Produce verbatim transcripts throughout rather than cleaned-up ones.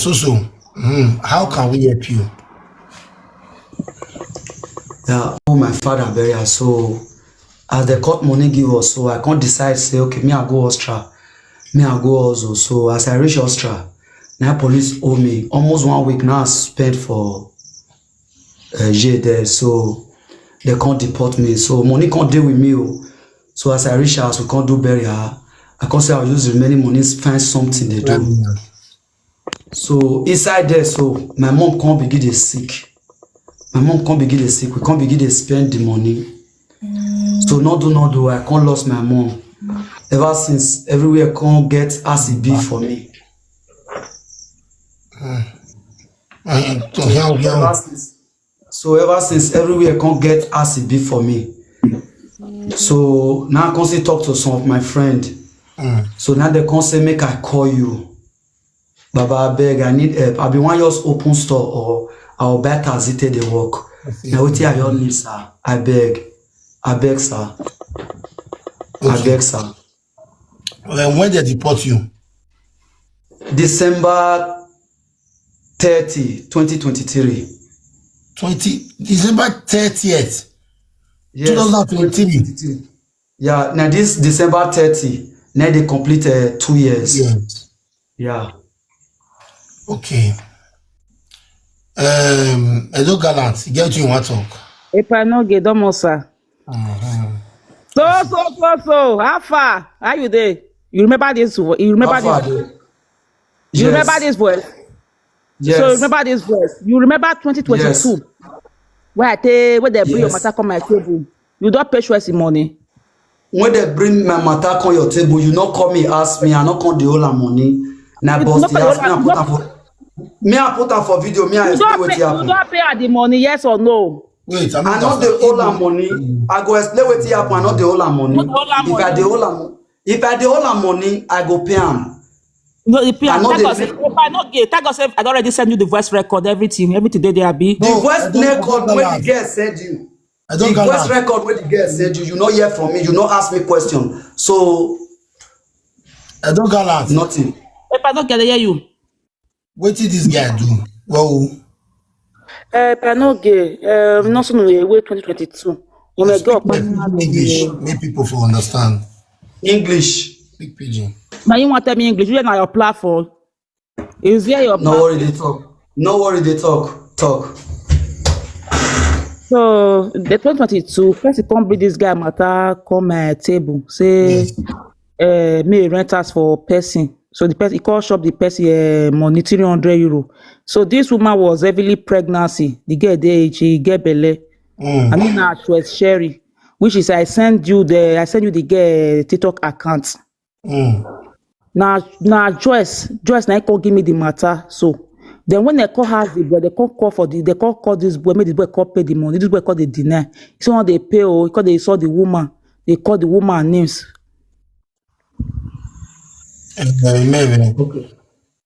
So, so, hmm, how can we help you? Yeah, oh, my father burial. So as they cut money give us, so I can't decide say, okay, me I go Austria, me I go also. So as I reach Austria, now police owe me almost one week now. I spent for uh, year there, so they can't deport me. So money can't deal with me. Oh. So as I reach house, we can't do burial. I can't say I'll use the remaining money, find something they do. So inside there, so my mom can't begin to sick. My mom can't begin to sick. We can't begin to spend the money. So not do not do. I can't lost my mom. Ever since, everywhere can't get as it be for me. Uh, so, yeah, yeah. Ever since, so ever since, everywhere can't get as it be for me. So now I can still talk to some of my friend. So now they can say make I call you. Baba, I beg, I need help. I be one just open store or I'll buy taxi take the work. Now what I your need, sir? I beg. I beg, sir. I Okay. beg, sir. Well, when they deport you? December thirty, twenty twenty-three. Twenty, December thirtieth, Yes, two thousand twenty-three. twenty twenty-three. Yeah, now this December thirty, now they complete uh, two years. Yes. Yeah. Okay. Um, Edo Gallant, you get what you want to talk. Epa no get domo, sir. So, so, so, so, how far? How you dey? You remember this? vo- You remember How far this? dey? You remember Yes. This voice? Yes. So you remember this voice? You remember twenty twenty-two? Where I tell, where they bring your Yes. matter come my table? You don't pay Shwesi money. When they bring my matter on your table, you not call me, ask me, I not call the whole money. Now You boss not the pay ask me, I all, you put not, am for me, I put am for video, me I you explain don't what pay, you happen. Don't pay her the money, yes or no? Wait, I'm I not the whole money. I go explain what happen. I not the whole money. Not the whole If I money. the whole am, if I the whole am money, I go pay am. No, the pay I am. know Thank they God say, if I not get, thank God say I already send you the voice record, everything, everything dey there, abi. The No, voice I don't record when the understand. Girl send you. I The don't voice Gallant. Record when the girl send you, you not hear from me, you not ask me question. So I don't Gallant. Nothing. If I not get, I hear you. What did this guy do? Well, Eh, Panoge, eh, no sunu ewe twenty twenty-two. Oh my speak God, my Pidgin English, make people for understand. English. Speak Pidgin. Now you want to tell me English? You are not your platform. Is there your No platform? Worry, they talk. No worry, they talk. Talk. So the twenty twenty-two, person come bring this guy matter, come my table. Say, Yes. Uh, me rent house for person. So the person, he call shop the person uh, money three hundred euro. So this woman was heavily pregnancy. The girl dey, she get belle. Mm. I mean, now she was Sherry, which is I send you the, I send you the girl TikTok account. Mm. Now, now Joyce, Joyce now call give me the matter. So then when they call her the boy, they call call for the, they call call this boy, make the boy call pay the money. This boy call the deny. So when they pay, oh, call they saw the woman, they call the woman names. Uh, Mary, Okay.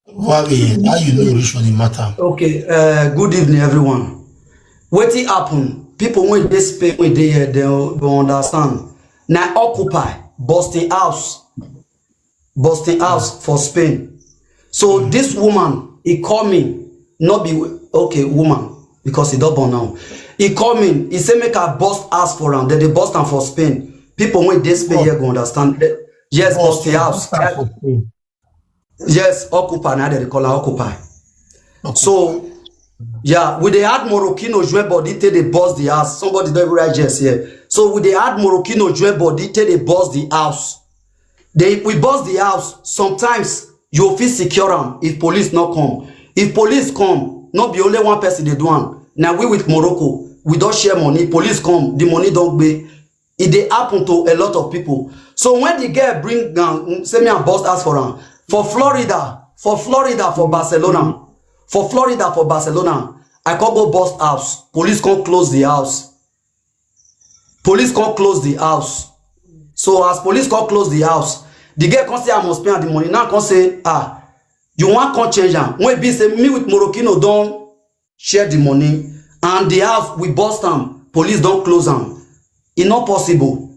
Why we, how you know reach for the matter? Okay. Uh, good evening, everyone. Wetin happen? People when they Spain, when they here, they don't understand. Now occupy Boston House, Boston House for Spain. So this woman, he call me, not be okay woman because he don't born now. He call me, he say make I bust house for am. Then they bust am for Spain. People when they Spain here go understand. Yes, Boston House. Start for free. Yes, occupy. Now they call her occupy. So yeah, we they had Moroccan join body till they bust the house. Somebody don't even write yes here. So we they had Moroccan join body till they bust the house. They we bust the house. Sometimes you fit secure am if police not come. If police come, not be only one person they do am. Now we with Morocco, we don't share money. Police come, the money don't pay. It they happen to a lot of people. So when the girl bring down, say me and boss ask for am for Florida, for Florida, for Barcelona, for Florida, for Barcelona, I can't go bust house. Police can't close the house. Police can't close the house. So as police can't close the house, the girl can't say I must pay am the money. Now can't say ah, you want can't change am. When be say me with Moroccan don't share the money and the house we bust am, police don't close am. It not possible.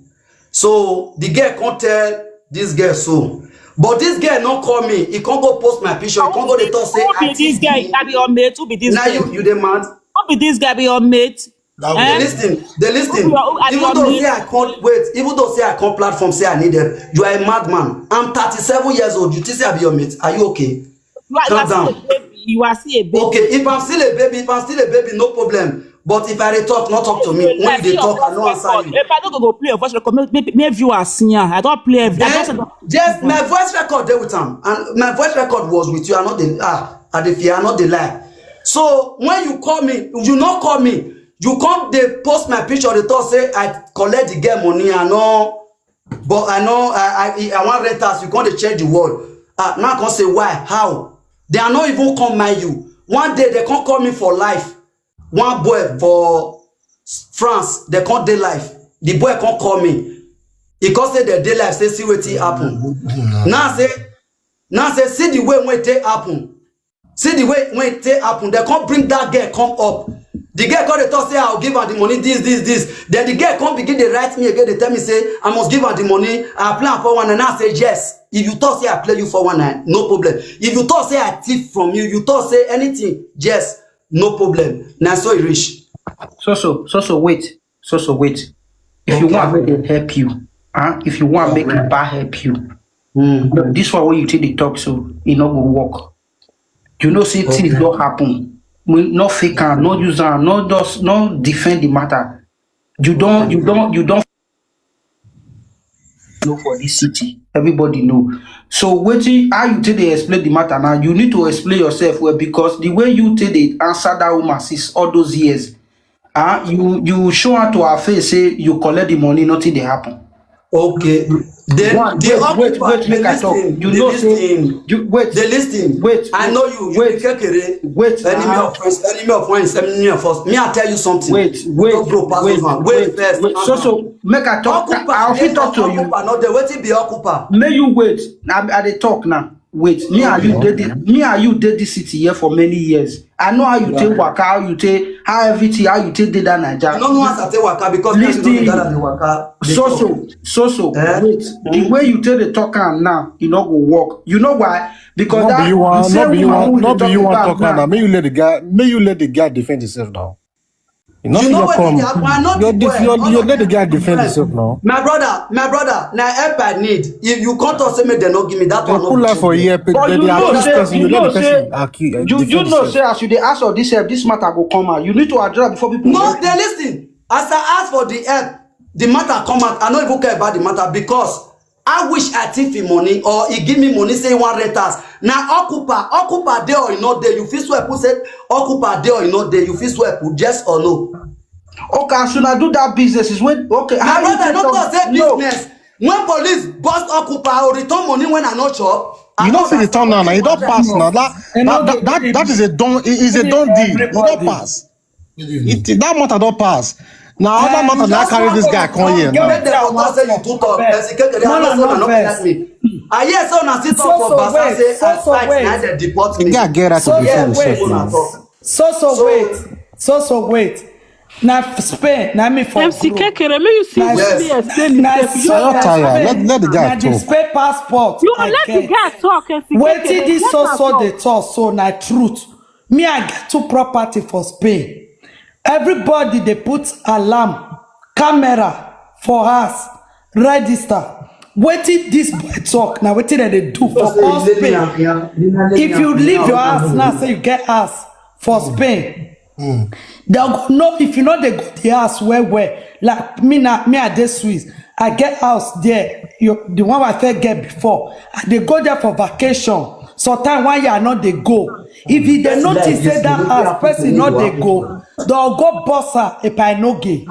So the girl can't tell this girl so But this girl no call me. He can't go post my picture. He can't go dey talk say Who be this guy? I be your mate. Who be this Now guy? You you demand. Who be this guy? Be your mate? They Eh? Listen. They listen. You are- are you Even on though mute? Say I can't wait. Even though say I can't platform say I need them. You are a madman. I'm thirty-seven years old. You think say I be your mate? Are you okay? You are, you Calm are still down. A baby. You are still a baby. Okay, if I'm still a baby, if I'm still a baby, no problem. But if I dey talk, not talk to me. When you dey talk, I no answer you. If I don't go play your voice record, maybe maybe you are senior. I don't play. I Then, don't yes, my voice record there with him, and my voice record was with you. I not the ah, I dey fear, I not the lie. So when you call me, you not call me. You come dey post my picture. They talk say I collect the girl money. I know, but I know I I, I want rent house. You come dey change the word. Ah, now I come say why? How? They are not even come mind you. One day they can't call me for life. One boy for France, they can't dey life. The boy can't call me. He can't say the day life, say see wetin happen. Now say, now say see the way when it take happen. See the way when it take happen. They can't bring that girl come up. The girl come dey talk say I'll give her the money, this, this, this. Then the girl come begin dey write me again. They tell me say I must give her the money. I apply for one and I say yes. If you talk say I play you for one night, no problem. If you talk say I thief from you, you talk say anything, yes, no problem. Now so it reach. So so so so wait. So so wait. If you Okay. want make dem help you, huh? If you want make Uba help you, Mm. this one wey you take dey talk so, e no go work. You know say things Okay. don happen. We no fake am, no use am, no just no defend the matter. You don you don you don know for this city. Everybody know. So wetin how you take dey explain the matter now? You need to explain yourself well because the way you take dey answer that woman since all those years, ah, you you show her to her face say you collect the money, nothing dey happen. Okay. Then One, the wait, wait, occupa- wait, make I talk. Listen, You the know say listen. You wait. The listen. Wait. I know you. You Wait. Be kekere. Wait. Enemy Now. Of friends. Enemy of friends. Enemy of us. Me, I tell you something. Wait, wait, Don't blow past wait, this one. wait, Wait first. wait. So so make I talk. Occupa. I fit talk to you. Occupa. No, the wetin be occupa. May you wait. I, I dey talk now. Wait. Me and you did this, me and you did this city here for many years. I know how you take waka, how you take how everything, how you take did that Naija. You no know as I take waka because Listen. Person no dey gather the waka. Dey So talk. So so so so Eh? wait. The way you take the talk am now, e no go work. You know why? Because No that be you want, the same no be you woman want, who no dey be you talk want about talk now. now. May you let the guy, may you let the guy defend himself now. You know You you know what come. dey happen? I know You the def- boy. you All you of let the them guy are defend friends. himself now. My brother, my brother, now help I need. If you can't talk, say me they no give me that They one. No pull be life for change. here, But they you they know accuse say person, you you let know the say person accu- uh, you you defend know himself. Say as you dey ask for this help, this matter go come out. You need to address before people. No, they listen. As I ask for the help, the matter come out. I no even care about the matter because I wish I thief him money or he give me money say he want rent house. Now occupa, occupa dey or he not dey. You feel swear who said occupa dey or he not dey. You feel swear who yes or no. Okay, as una do that business is when okay. My How you brother take no talk- talk say No. Business. When police bust occupa, I will return money when I no chop. I You no don't see the understand town now. Now wetin you don't matter. Pass now. That And that, not that, the that, that is a done. It is a done deal. You don't Everybody. Pass. It, that matter don't pass. Now other Eh, matter now just carry one this thing guy I come want here to now. Make them for talk say you too talk. Abeg. Person kekere, I Mona, know say no una no vex. like me. I hear say una still talk So, for so Basa wait, say so, I so fight wait. Na dem deport The me. guy get right to So, defend so himself wait. now. Una talk. So so So- wait. So so wait. Na Spain, na me for M C grow. Kekere, may you see Na let me Yes. explain na myself. so You're not tired. Spain, Let- let the guy na the talk. Spain passport. You I let the get. Guy talk, M C Wetin Kekere. this Let so am so talk. Dey talk so na truth. Me, I get two property for Spain. Everybody dey put alarm, camera for house, register. Wetin this boy talk na wetin dem dey do for Say all lady Spain. na- na- na- If you na- leave your na- house now, say you get house for Spain, dem go know if you no dey go the house well well. Like me na me, I dey Swiss. I get house there. You, the one I first get before. I dey go there for vacation. Sometimes one year I no dey go. If you dey Person notice like say this, that you house have person to no know dey what go, dem go boss her if I no get.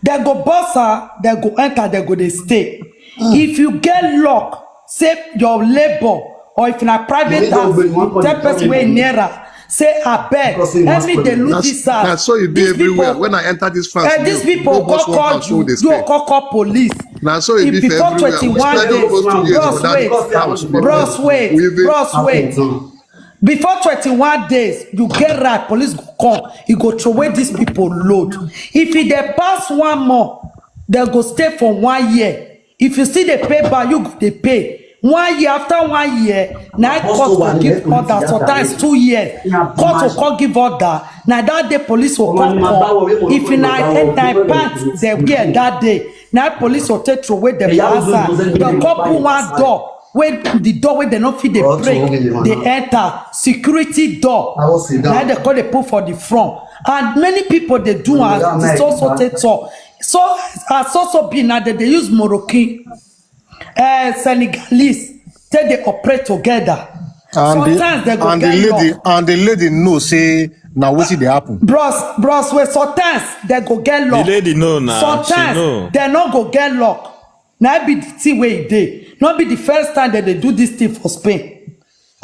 Dem go boss her, dem go enter, dem go dey stay. If you get luck, say your labor or if na private You don't house, bring one tell point person wey seven. Near her, say abeg, Because he help wants me to dey be. look Na this house. na so e be These everywhere. People, When I enter this France, eh, these new, people no boss come one call house, so you, they you stay. Go call police. Na so e be for Before everywhere. We twenty-one spend days, almost two years bros, for that wait, house. bros, wait, We even bros, wait. Before twenty-one days, you get right. Police go come. You go throw away these people load. If e dey pass one month, dem go stay for one year. If you still dey pay back, you go dey pay. One year, after one year, na im court go give order, sometimes two years. Court go come give order. Na that day police go come come. If na pants dem wear that day, na police go take throw away dem for outside. Dem come put one door wey, the door wey dem no fit dey break, dey enter, security door. Na dem come dey put for the front. And many people dey do as the so so take talk. So as so so be, na dem dey use Moroccan, eh, Senegalese take dey operate together. Sometimes dem go get luck. And the lady know say na wetin dey happen. Bros, bros, wey sometimes dem go get luck. The lady know na. Sometimes dem no go get luck. Na be the thing wey e dey. No be the first time dem dey do this thing for Spain.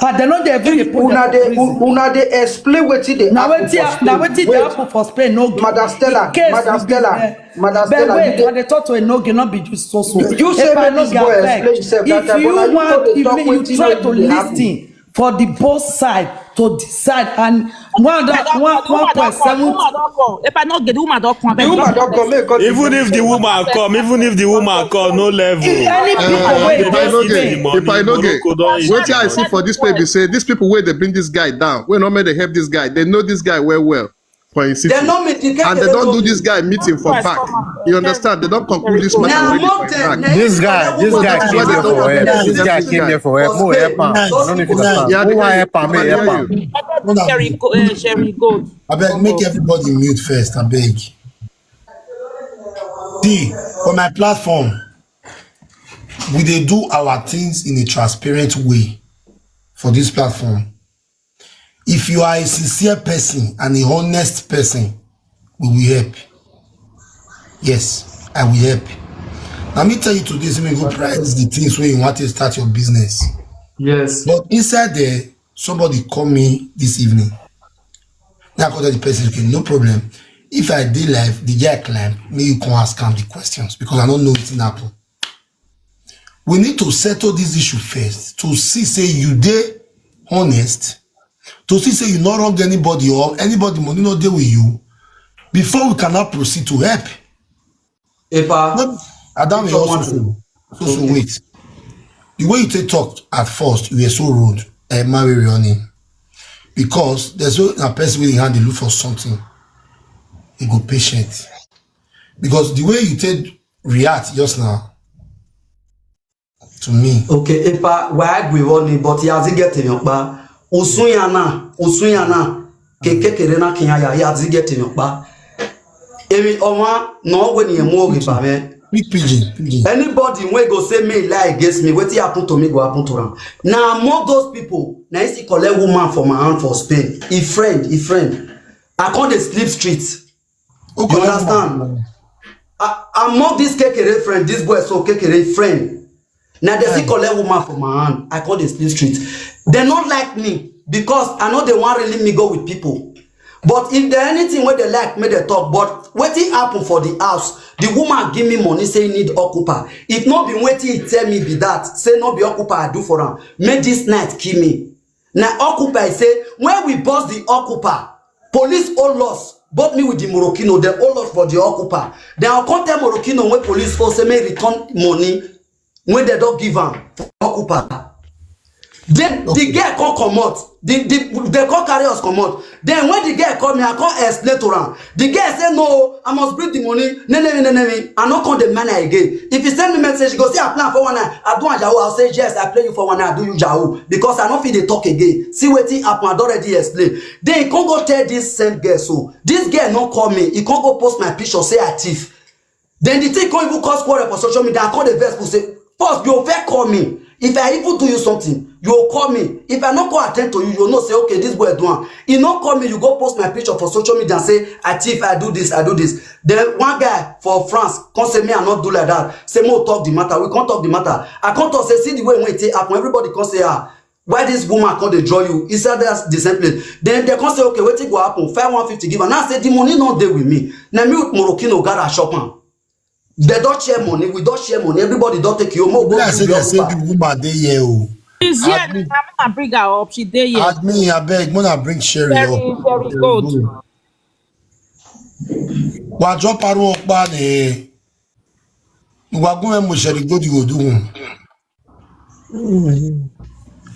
Ah, dem no dey even dey put dem for prison. Una dey explain wetin dey happen for Spain. Na wetin dey happen for Spain no good. Madam Stella, Madam Stella, Madam Stella, wait, I dey talk to Enoge, no be you so so. You say make this boy explain himself that time, but na you no dey talk wetin no dey happen. If you want, if you try to listen for the both side to decide, and one point seven. Woman don come. If I no get the woman don come, abeg. The woman don come. Make God, even if the woman come, even if the woman come, no level. If any people wey dey Spain, if I no get, wetin I see for this place be say these people wey dey bring this guy down, wey no make dem help this guy, dem know this guy well well for him city. And dem don do this guy meeting for back. You understand? Dem don conclude this matter already for him back. This guy, this guy came here for help. This guy came here for help. Mo help am. I don't know if you understand. Mo wan help am, make help am. Sherry Gold. Abeg, make everybody mute first, abeg. See, for my platform, we dey do our things in a transparent way for this platform. If you are a sincere person and a honest person, we will help. Yes, I will help. Let me tell you today, say make you go price the things wey you want to start your business. Yes. But inside there, somebody call me this evening. Now I call the person, okay, no problem. If I dey live, the guy climb, make you come ask am the questions because I don't know wetin happen. We need to settle this issue first to see say you dey honest, to see say you no wrong anybody or anybody money no dey with you before we cannot proceed to help. Epa, no, Adam, you also so so wait. The way you take talk at first, you were so rude. I marry running because there's so a person wey hand dey look for something. He go patient because the way you take react just now to me. Okay, Epa, why we running? But he has get in your pa. Usuyana, Usuyana, keke kerena kinyaya, he has get in your pa. Emi oma no when you move with me. Big pidgin, pidgin. Anybody wey go say me lie against me, wetin happen to me go happen to am. Now among those people, na he still collect woman for my hand for Spain. He friend, he friend. I come dey sleep street. You understand? Among this kekere friend, this boy so kekere friend. Now they still collect woman for my hand. I call the sleep street. They not like me because I know they want really me go with people. But if there anything where they like, make they talk. But wetin happen for the house, the woman give me money, say need occupier. If not be wetin he tell me be that, say no be occupier I do for am. Make this night kill me. Now occupier say when we bust the occupier, police hold us, both me with the Moroccan, they hold us for the occupier. Then I come tell Moroccan when police hold say make return money when they don't give am for occupier. Then the girl come comot. The, the, they come carry us comot. Then when the girl call me, I come explain to am. The girl say no, I must bring the money. Nenemi, nenemi. I no come the man again. If you send me message, go say I plan for one night. I do a Yahoo. I'll say yes. I play you for one night. I do you Yahoo because I no fit dey talk again. See wetin happen. I don already explain. Then he come go tell this same girl so. This girl no call me. He come go post my picture. Say I thief. Then the thing come even cause quarrel for social media. I call the vex people say, first, you first call me. If I even do you something, you will call me. If I not call attend to you, you know say, okay, this boy do am. He not call me, you go post my picture for social media and say, I thief, I do this, I do this. Then one guy for France come say me I not do like that. Say more talk the matter. We can't talk the matter. I can't talk say see the way when it take happen. Everybody come say ah, why this woman come dey draw you? He said that's the same place. Then they come say okay, wetin go happen? Five one fifty give am. Now I say the money not dey with me. Now me with Moroccan Ogara shop am. They don't share money. We don't share money. Everybody don't take you. Mo go. I say they say the woman dey here. Oh. She's here. Admin, I'm gonna bring her up. She dey here. Admin, I beg, wanna bring Sherry up. Very good. Wa jo paru okpa ni. Wa gun e mo Sherry go di go do.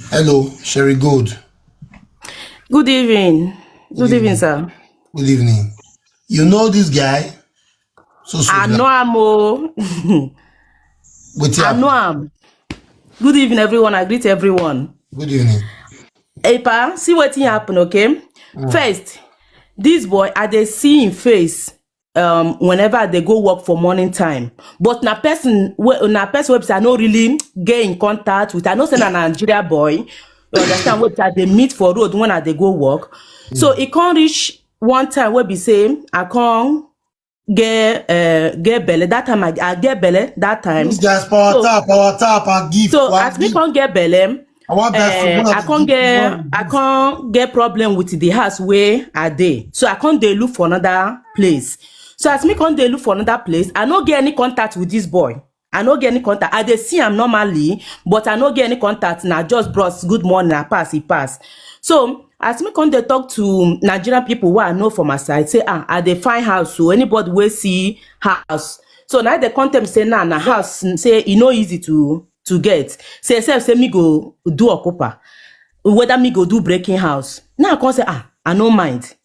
Hello, Sherry Gold. Good evening. Good evening, sir. Good evening. You know this guy? So so. I know am o. Wetin I know happen? Am. Good evening, everyone. I greet everyone. Good evening. Epa, see wetin happen, okay? First, this boy, I dey see him face um whenever I dey go work for morning time. But na person wey na person wey be say I no really get in contact with. I know say na Nigeria boy. You understand? Wey be say I dey meet for road when I dey go work. So e come reach one time wey be say I come get uh, get belle. That time I, I get belle that time. This guy's power So tap, power tap, and give. so One as me give. Come get belle, I want that food. uh, One I of the come give get one. I come get problem with the house where I dey. So I come dey look for another place. So as me come dey look for another place, I no get any contact with this boy. I no get any contact. I dey see am normally, but I no get any contact. Na just bros, good morning, I pass, he pass. So as me come dey talk to Nigerian people wey I know for my side, say ah, I dey find house. So anybody wey see house, so now they come tell me say nah, na house say e no easy to to get. Say except say me go do okupa, whether me go do breaking house. Now I come say ah, I no mind.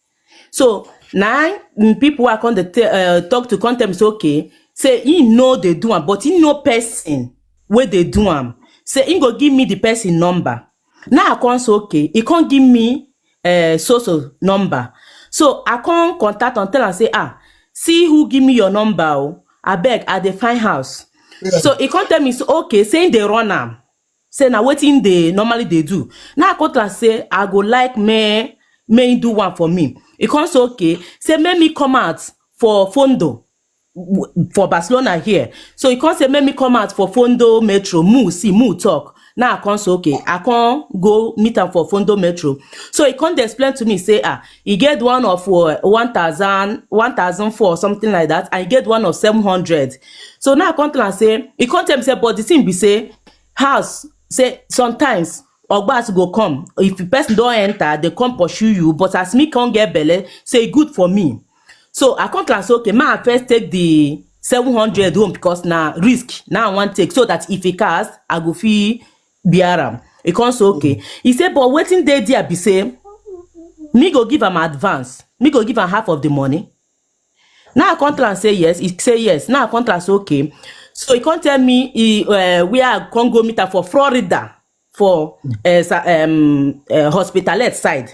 So now mm, people wey I come dey te- uh, talk to come tell me say okay, say he no dey do am, but he know person wey dey do am. Say he go give me the person number. Now I come say okay, he come give me uh, so so number. So I come contact and tell am say ah, see who give me your number o. Abeg, I dey find house. So he come tell me say okay, say he dey run am. Say na wetin they normally dey do. Now I come tell am say I go like me me do one for me. He come say okay, say make me come out for Fondo w- for Barcelona here. So he come say make me come out for Fondo Metro. Mu see, mu talk. Now I come say okay, I come go meet am for Fondo Metro. So he come dey explain to me say ah, he get one of uh, one thousand, one thousand four or something like that, and he get one of seven hundred. So now I come tell am say, he come tell me say, but the thing be say, house say sometimes ogbas go come. If the person don enter, they come pursue you. But as me come get belle, say e good for me. So I come tell am say okay, ma I first take the seven hundred home because na risk na I wan take, so that if e cast, I go fit bear am. He come say okay. He say but wetin dey there be say me go give am advance, me go give am half of the money. Now I come tell am say yes. He say yes. Now I come tell am say okay. So he come tell me he uh, where I come go meet am for Florida for uh, sa- um, uh, hospitalette side.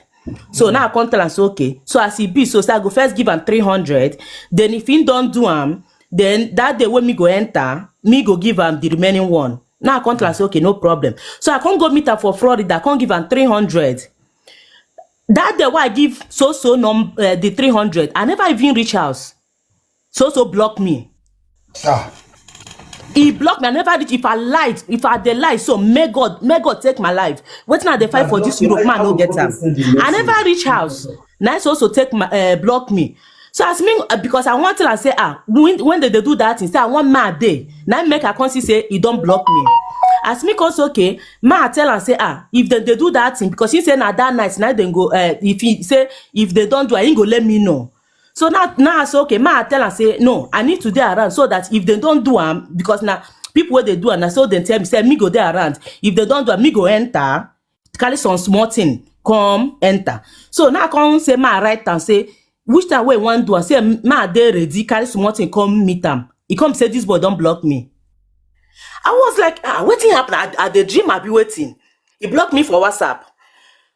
So now I come tell am say okay. So as e be, so say I go first give am three hundred. Then if he don do am, then that day when me go enter, me go give am the remaining one. Now I come tell am say okay, no problem. So I come go meet am for Florida, come give am three hundred. That day why I give so so num uh, the three hundred, I never even reach house. So so block me. Ah, He block me. I never reach. If I lied, if I dey lie, so may God, may God take my life. Wetin I dey fight for this Europe, man no get am. I never reach house. Now so so take my uh, block me. So as me uh, because I want to say ah when, when they, they do that thing, say I want mad day. Now make I come see say he don't block me. As me come say okay, ma I tell am say ah if they, they do that thing because he say na that night now they go uh, if he say if they don't do, I ain't go let me know. So now now I say okay, ma I tell am say no, I need to dey around so that if they don't do am because now people wey dey do am na so dem tell me say me go dey around. If they don't do am, me go enter, carry some small thing come enter. So now I come say ma I write am say which time wey he wan do am, say ma I dey ready, carry small thing come meet am. He come say this boy don block me. I was like ah wetin happen? I, I dey dream abi wetin? He block me for WhatsApp.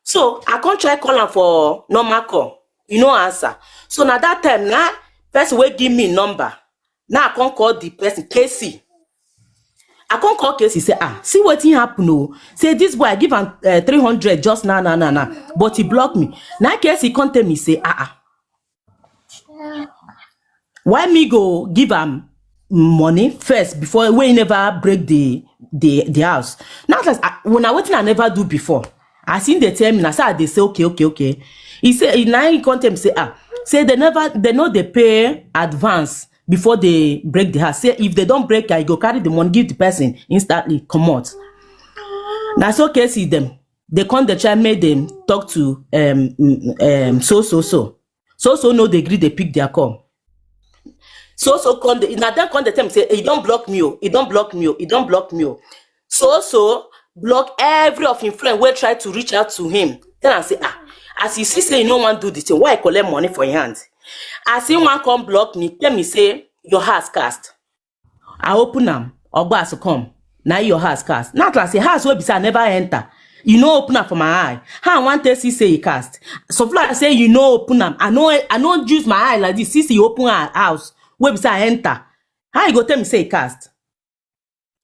So I come try call am for normal call. He no answer. So na that time na person wey give me number. Now I come call the person K C. I come call K C say ah see wetin happen o. Say this boy I give am uh, three hundred just now now now now, but he block me. Now K C come tell me say ah ah why me go give am money first before wey he never break the the the house. Now that's ah, well, na wetin I never do before. As him dey tell me na so I dey say okay okay okay. He say he na he come tell me say ah say they never they no dey pay advance before they break the house. Say if they don break am, you go carry the money give the person instantly comot. Na so K C dem dey come dey try make dem talk to um, mm, um so so so so so no dey gree dey pick their call. So so come dey na dem come dey tell me say e don block me o, e don block me o, e don block me o. So so block every of him friend wey try to reach out to him. Tell am say, ah, as you see say you no wan do the thing, why you collect money for your hand? As he wan come block me, tell me say your house cast. I open am, Ogbasu come. Na your house cast. Not like say house wey be say I never enter. You no open am for my eye. How I wan take see say e cast? So far say you no open am. I no I no use my eye like this. See say you open her house wey be say I enter. How you go tell me say e cast?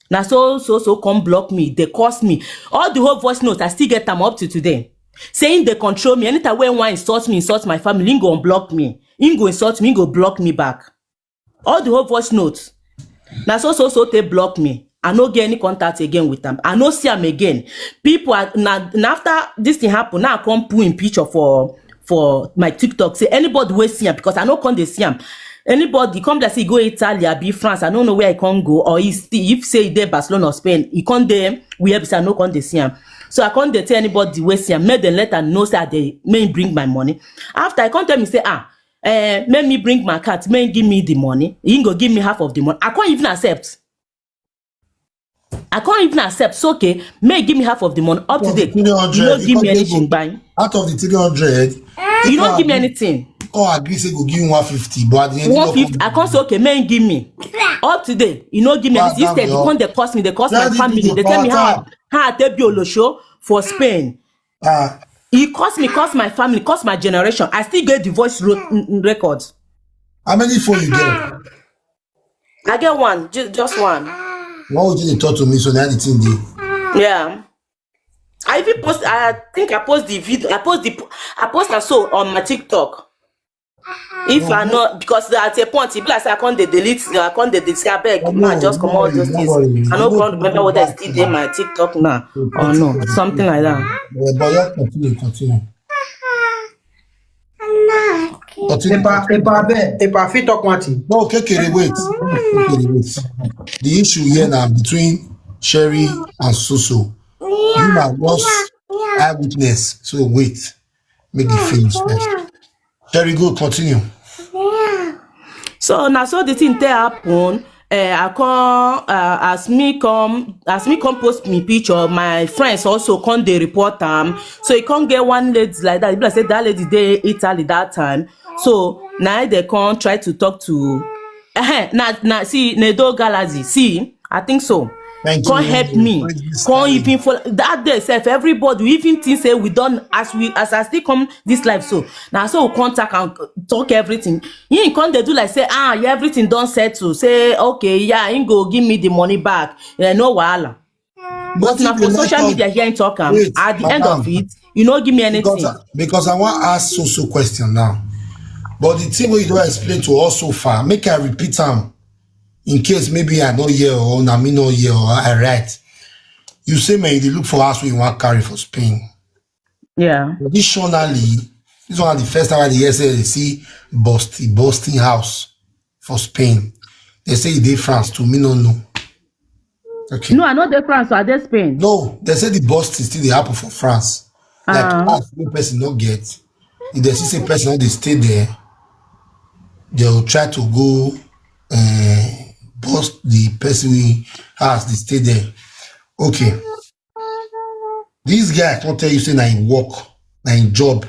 Na so so so come block me, dey curse me. All the whole voice notes, I still get am up to today. Saying dey control me. Anytime wey wan insult me, insult my family, him go unblock me. Him go insult me, him go block me back. All the whole voice notes. Na so so so take block me. I no get any contact again with am. I no see am again. People are na, na after this thing happen, now I come put him picture for for my TikTok. Say anybody wey see am, because I no come dey see am. Anybody come dey say e go Italy, abi France, I no know where e come go, or e still, if say e dey Barcelona or Spain, e come dey where be say I no come dey see am. So I come dey tell anybody wey see am, make dem let am know say I dey, make him bring my money. After e come tell me say, ah, eh, make me bring my card, make him give me the money. He go give me half of the money. I can't even accept. I can't even accept. So okay, make him give me half of the money. Up to date, you no give me anything, bang. Out of the three hundred, You no give me anything. Come agree say go give you one fifty, but at the end of One fifty. I can't say okay, make him give me. Up to date, you no give me anything. Instead, you come dey curse me, dey curse my family, dey tell me how how I take be olosho for Spain. Ah, He curse me, curse my family, curse my generation. I still get the voice ro- n- n- record. How many phone you get? I get one, ju- just one. Why would you dey talk to me so that the thing dey? Yeah. I even post. I think I post the video. I post the. I post am so on my TikTok. If I not, because at a point, if I say I can't dey delete, I can't dey delete. I beg, man, just come out those things. I no can't remember what I still dey my TikTok now. Or no, something like that. Yeah, but yeah, continue, continue. Continue. Epa, Epa, abeg, Epa, I fit talk one thing. No, Kekere, wait. Kekere, wait. The issue here now between Sherry and Soso. You na lost eyewitness. So wait. Make the finish first. Sherry, go continue. So na so the thing take happen. Uh, I come uh, as me come as me come post me picture. My friends also come dey report am. So e come get one lady like that. People say that lady dey Italy that time. So now they come try to talk to. Uh, now now see Nedo Galazi. See, I think so. Come help me. Come even follow that day sef. Everybody we even think say we don as we as I still come this life so now so we contact and talk everything. He come dey do like say ah yeah, everything don settle. Say okay yeah, he go give me the money back. Yeah, no wahala. But na for social media here in talk am. At the end of it, you no give me anything. Because I wan ask so so question now. But the thing wey you don explain to us so far, make I repeat am in case maybe I no hear or na me no hear or I write. You say man, you dey look for house wey you wan carry for Spain. Yeah. Traditionally, this one na the first time I dey hear say they see Boston, Boston house for Spain. They say e dey France too. Me no know. Okay. No, I no dey France. So I dey Spain. No, they say the Boston still dey happen for France. Like house wey person no get. If they see say person no dey stay there, they will try to go uh, bust the person wey house dey stay there. Okay. This guy come tell you say na him work, na him job.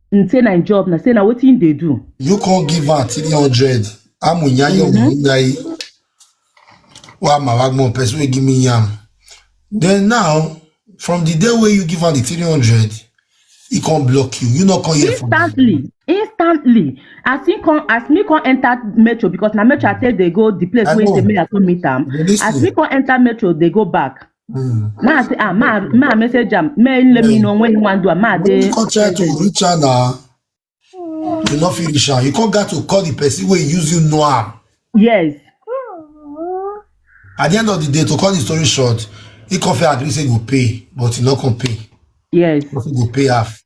He say na him job. Na say na wetin he dey do. You come give am three hundred. Amunyayo munyai. Wa mawagmo person wey give me yam. Then now, from the day wey you give am the three hundred, he come block you. You no come hear from him. Instantly, instantly. As he come, as me come enter metro because na metro I take dey go the place I wey know. say me I come meet am. You dey listen? As me come enter metro, dey go back. Hmm. Now I say ah ma ma message am. Me let me know when you wan do am. Ma When dey. you come try to reach her now, you no fit reach her. You come got to call the person wey use you know am. Yes. At the end of the day, to cut the story short, he come fit agree say he go pay, but he no come pay. Yes. He go pay half.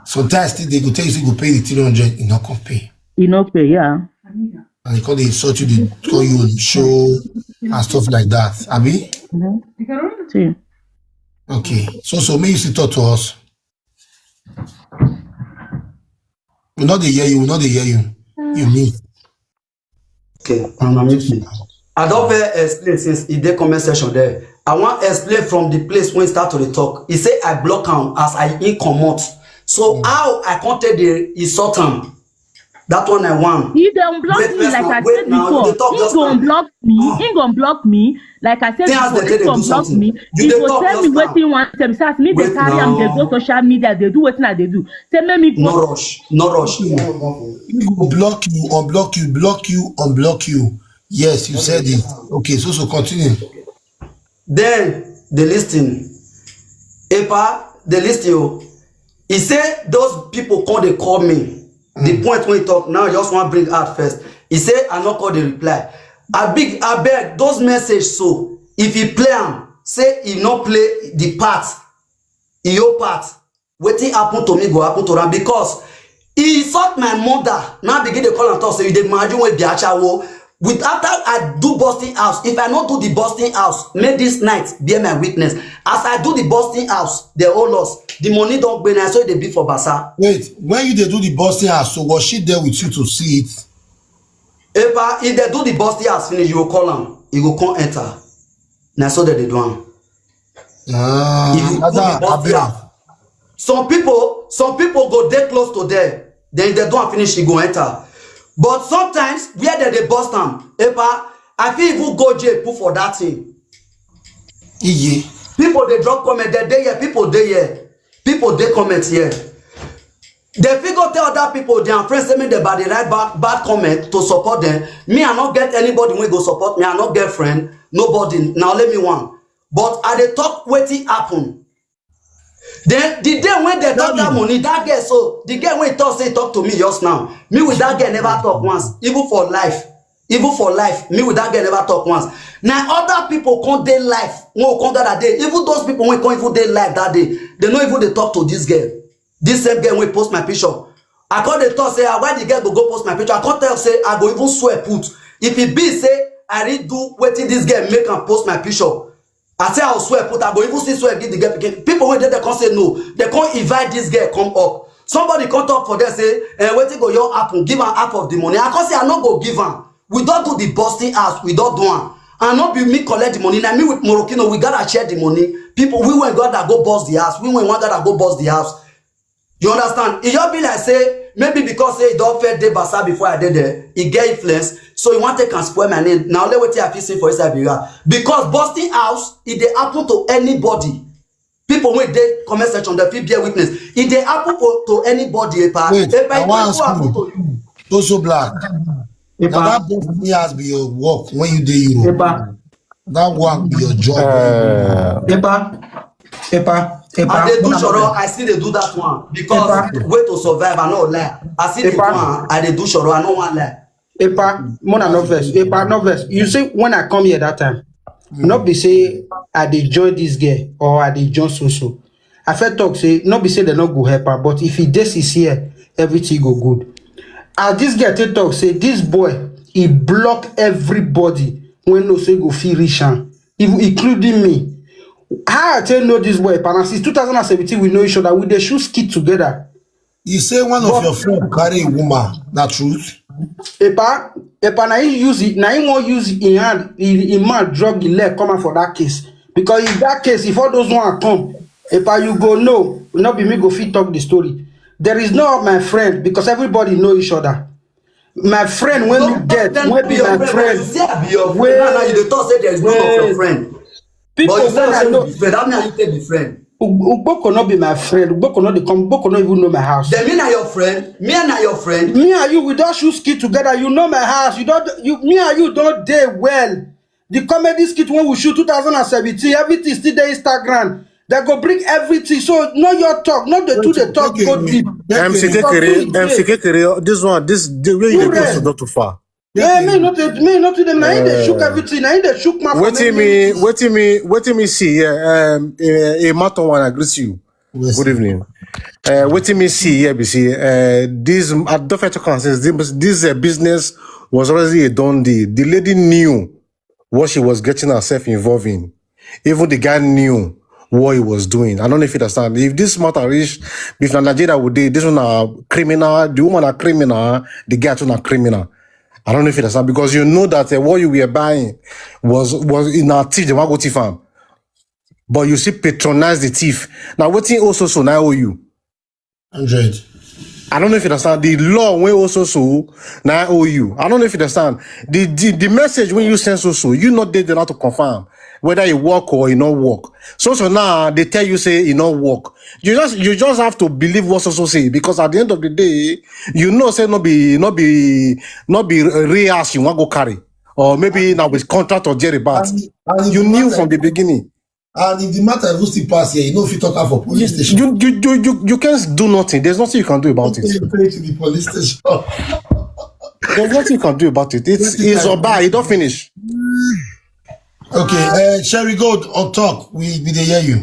Sometimes still they go tell you say he go pay the three hundred, he no come pay. You no pay. Yeah. And they call dey insult you, they call you show and stuff like that. Abi? See. Okay. So so make you still talk to us. We no dey hear you. We no dey hear you. You mute. Okay, Mama Missy. I don very explain since e dey comment section there. I wan explain from the place wey he start to dey talk. He say I block am as I in comot. So how I come take dey insult am? That one I want. He don block me, like I said before. He go block me. He go block me. Like I said before, he go block me. He go tell me wetin he wan tell me. So as me dey carry am dey go social media, dey do wetin I dey do. Say make me go. No rush, no rush. He go block you, unblock you, block you, unblock you. Yes, you said it. Okay, so so continue. Then dey listen. Epa, dey listen o. He say those people come dey call me. The point wey he talk now, I just wan bring out first. He say I no call the reply. Abeg, abeg, those message so, if he play am, say he no play the part, e your part. Wetin happen to me go happen to am because he insult my mother. Now begin dey call am talk say you dey marry wey be ashawo. With after I do busting house, if I no do the busting house, make this night bear my witness. As I do the busting house, they all lost. The money don gbe na so e dey be for basa. Wait, when you dey do the busting house, so was she there with you to see it? Epa, if they do the busting house finish, you go call am, he go come enter. Na so they dey do am. Ah, if you do the busting house, some people, some people go dey close to there. Then if they do am finish, he go enter. But sometimes where they dey bust am, epa, I fit even go jail put for that thing. Iye. People dey drop comment, they dey here, people dey here, people dey comment here. They fit go tell other people, their friends, say make they bad, they write bad, bad comment to support them. Me, I no get anybody wey go support me. I no get friend, nobody. Now let me one. But I dey talk wetin happen. Then the day when they talk that money, that girl, so the girl wey talk say talk to me just now, me with that girl never talk once, even for life, even for life, me with that girl never talk once. Now other people come dey life, when we come gather day, even those people wey come even dey life that day, they no even dey talk to this girl. This same girl wey post my picture, I come dey talk say, ah, why the girl go go post my picture? I come tell say I go even swear put. If e be say I really do wetin this girl make am post my picture, I say I go swear put, I go even still swear give the girl pikin. People wey dey there come say no. They come invite this girl come up. Somebody come talk for there say, eh, wetin go your happen? Give am half of the money. I come say I no go give am. We don do the busting house, we don do am. And no be me collect the money. Na me with Morokino, we gotta share the money. People, we went gotta go bust the house. We went one gotta go bust the house. You understand? E just be like say maybe because say e don first dey basa before I dey there, e get influence, so e wan take and spoil my name. Na only wetin I fit say for inside be that. Because busting house, e dey happen to anybody. People wey dey comment section, they fit bear witness. E dey happen for, to anybody, epa. Wait, epa, I wan ask you, Toso Black. Epa. Now that busting house be your work when you dey Europe. Epa. That work be your job. Uh, Epa, Epa, Epa. I dey do shoro, I still dey do that one because way to survive, I no lie. I still dey do am, I dey do shoro, I no wan lie. Epa, Mona no vex. Epa, no vex. You see, when I come here that time, no be say I dey join this girl or I dey join so so. I first talk say no be say they no go help her, but if he dey sincere, everything go good. As this girl take talk say this boy, he block everybody when no say go fit reach am, even including me. How I take know this boy, Pana? Since two thousand and seventeen, we know each other. We dey shoot skit together. You say one of your friend carry a woman. Na truth? Epa, Epa, na him use it. Na him wan use him hand, him, him man drag him leg come out for that case. Because if that case, if all those one come, Epa, you go know. No be me go fit talk the story. There is no my friend because everybody know each other. My friend wey you get, wey be my friend. You say I be your friend. Now, now you dey talk say there is none of your friend. People wey I know. That mean you take the friend. Ug-, Ugboko no be my friend. Ugboko no dey come. Ugboko no even know my house. Then me na your friend. Me and na your friend. Me and you, we don shoot skit together. You know my house. You don, you, me and you don dey well. The comedy skit when we shoot two thousand and seventeen, everything still dey Instagram. They go bring everything. So no your talk, no the two dey talk go deep. M C Kekere, M C Kekere, this one, this the way you dey go so not too far. Yeah, me not, me not to them. Na him dey shook everything. Na him dey shook my. Wetin me, wetin me, wetin me see here? Um, a, a matter one, I greet you. Good evening. Uh, wetin me see here be say, uh, this, I don't fit talk am since this, this uh, business was already a done deal. The lady knew what she was getting herself involved in. Even the guy knew what he was doing. I don't know if you understand. If this matter reach, if na Nigeria would dey, this one a criminal, the woman a criminal, the guy too na criminal. I don't know if you understand, because you know that uh, what you were buying was, was in a thief, they wan go thief am. but you still patronize the thief. Now wetin owe so so na owe you. Hundred. I don't know if you understand the law wey owe so so na owe you. I don't know if you understand the the, the message wey you send so so, you not dey there now to confirm whether e work or e no work. So so now they tell you say e no work. You just you just have to believe what so so say, because at the end of the day, you know say no be no be no be real house you wan go carry, or maybe na with contract or jerry bat. And, and if You the knew matter, from the beginning. and if the matter even still pass here, you know if you talk am for police station. You you you you, you can't do nothing. There's nothing you can do about it. You pay to the police station. There's nothing you can do about it. It's Nothing it's can Oba. You don't finish. Okay, uh, Sherry Gold on talk. We we dey hear you.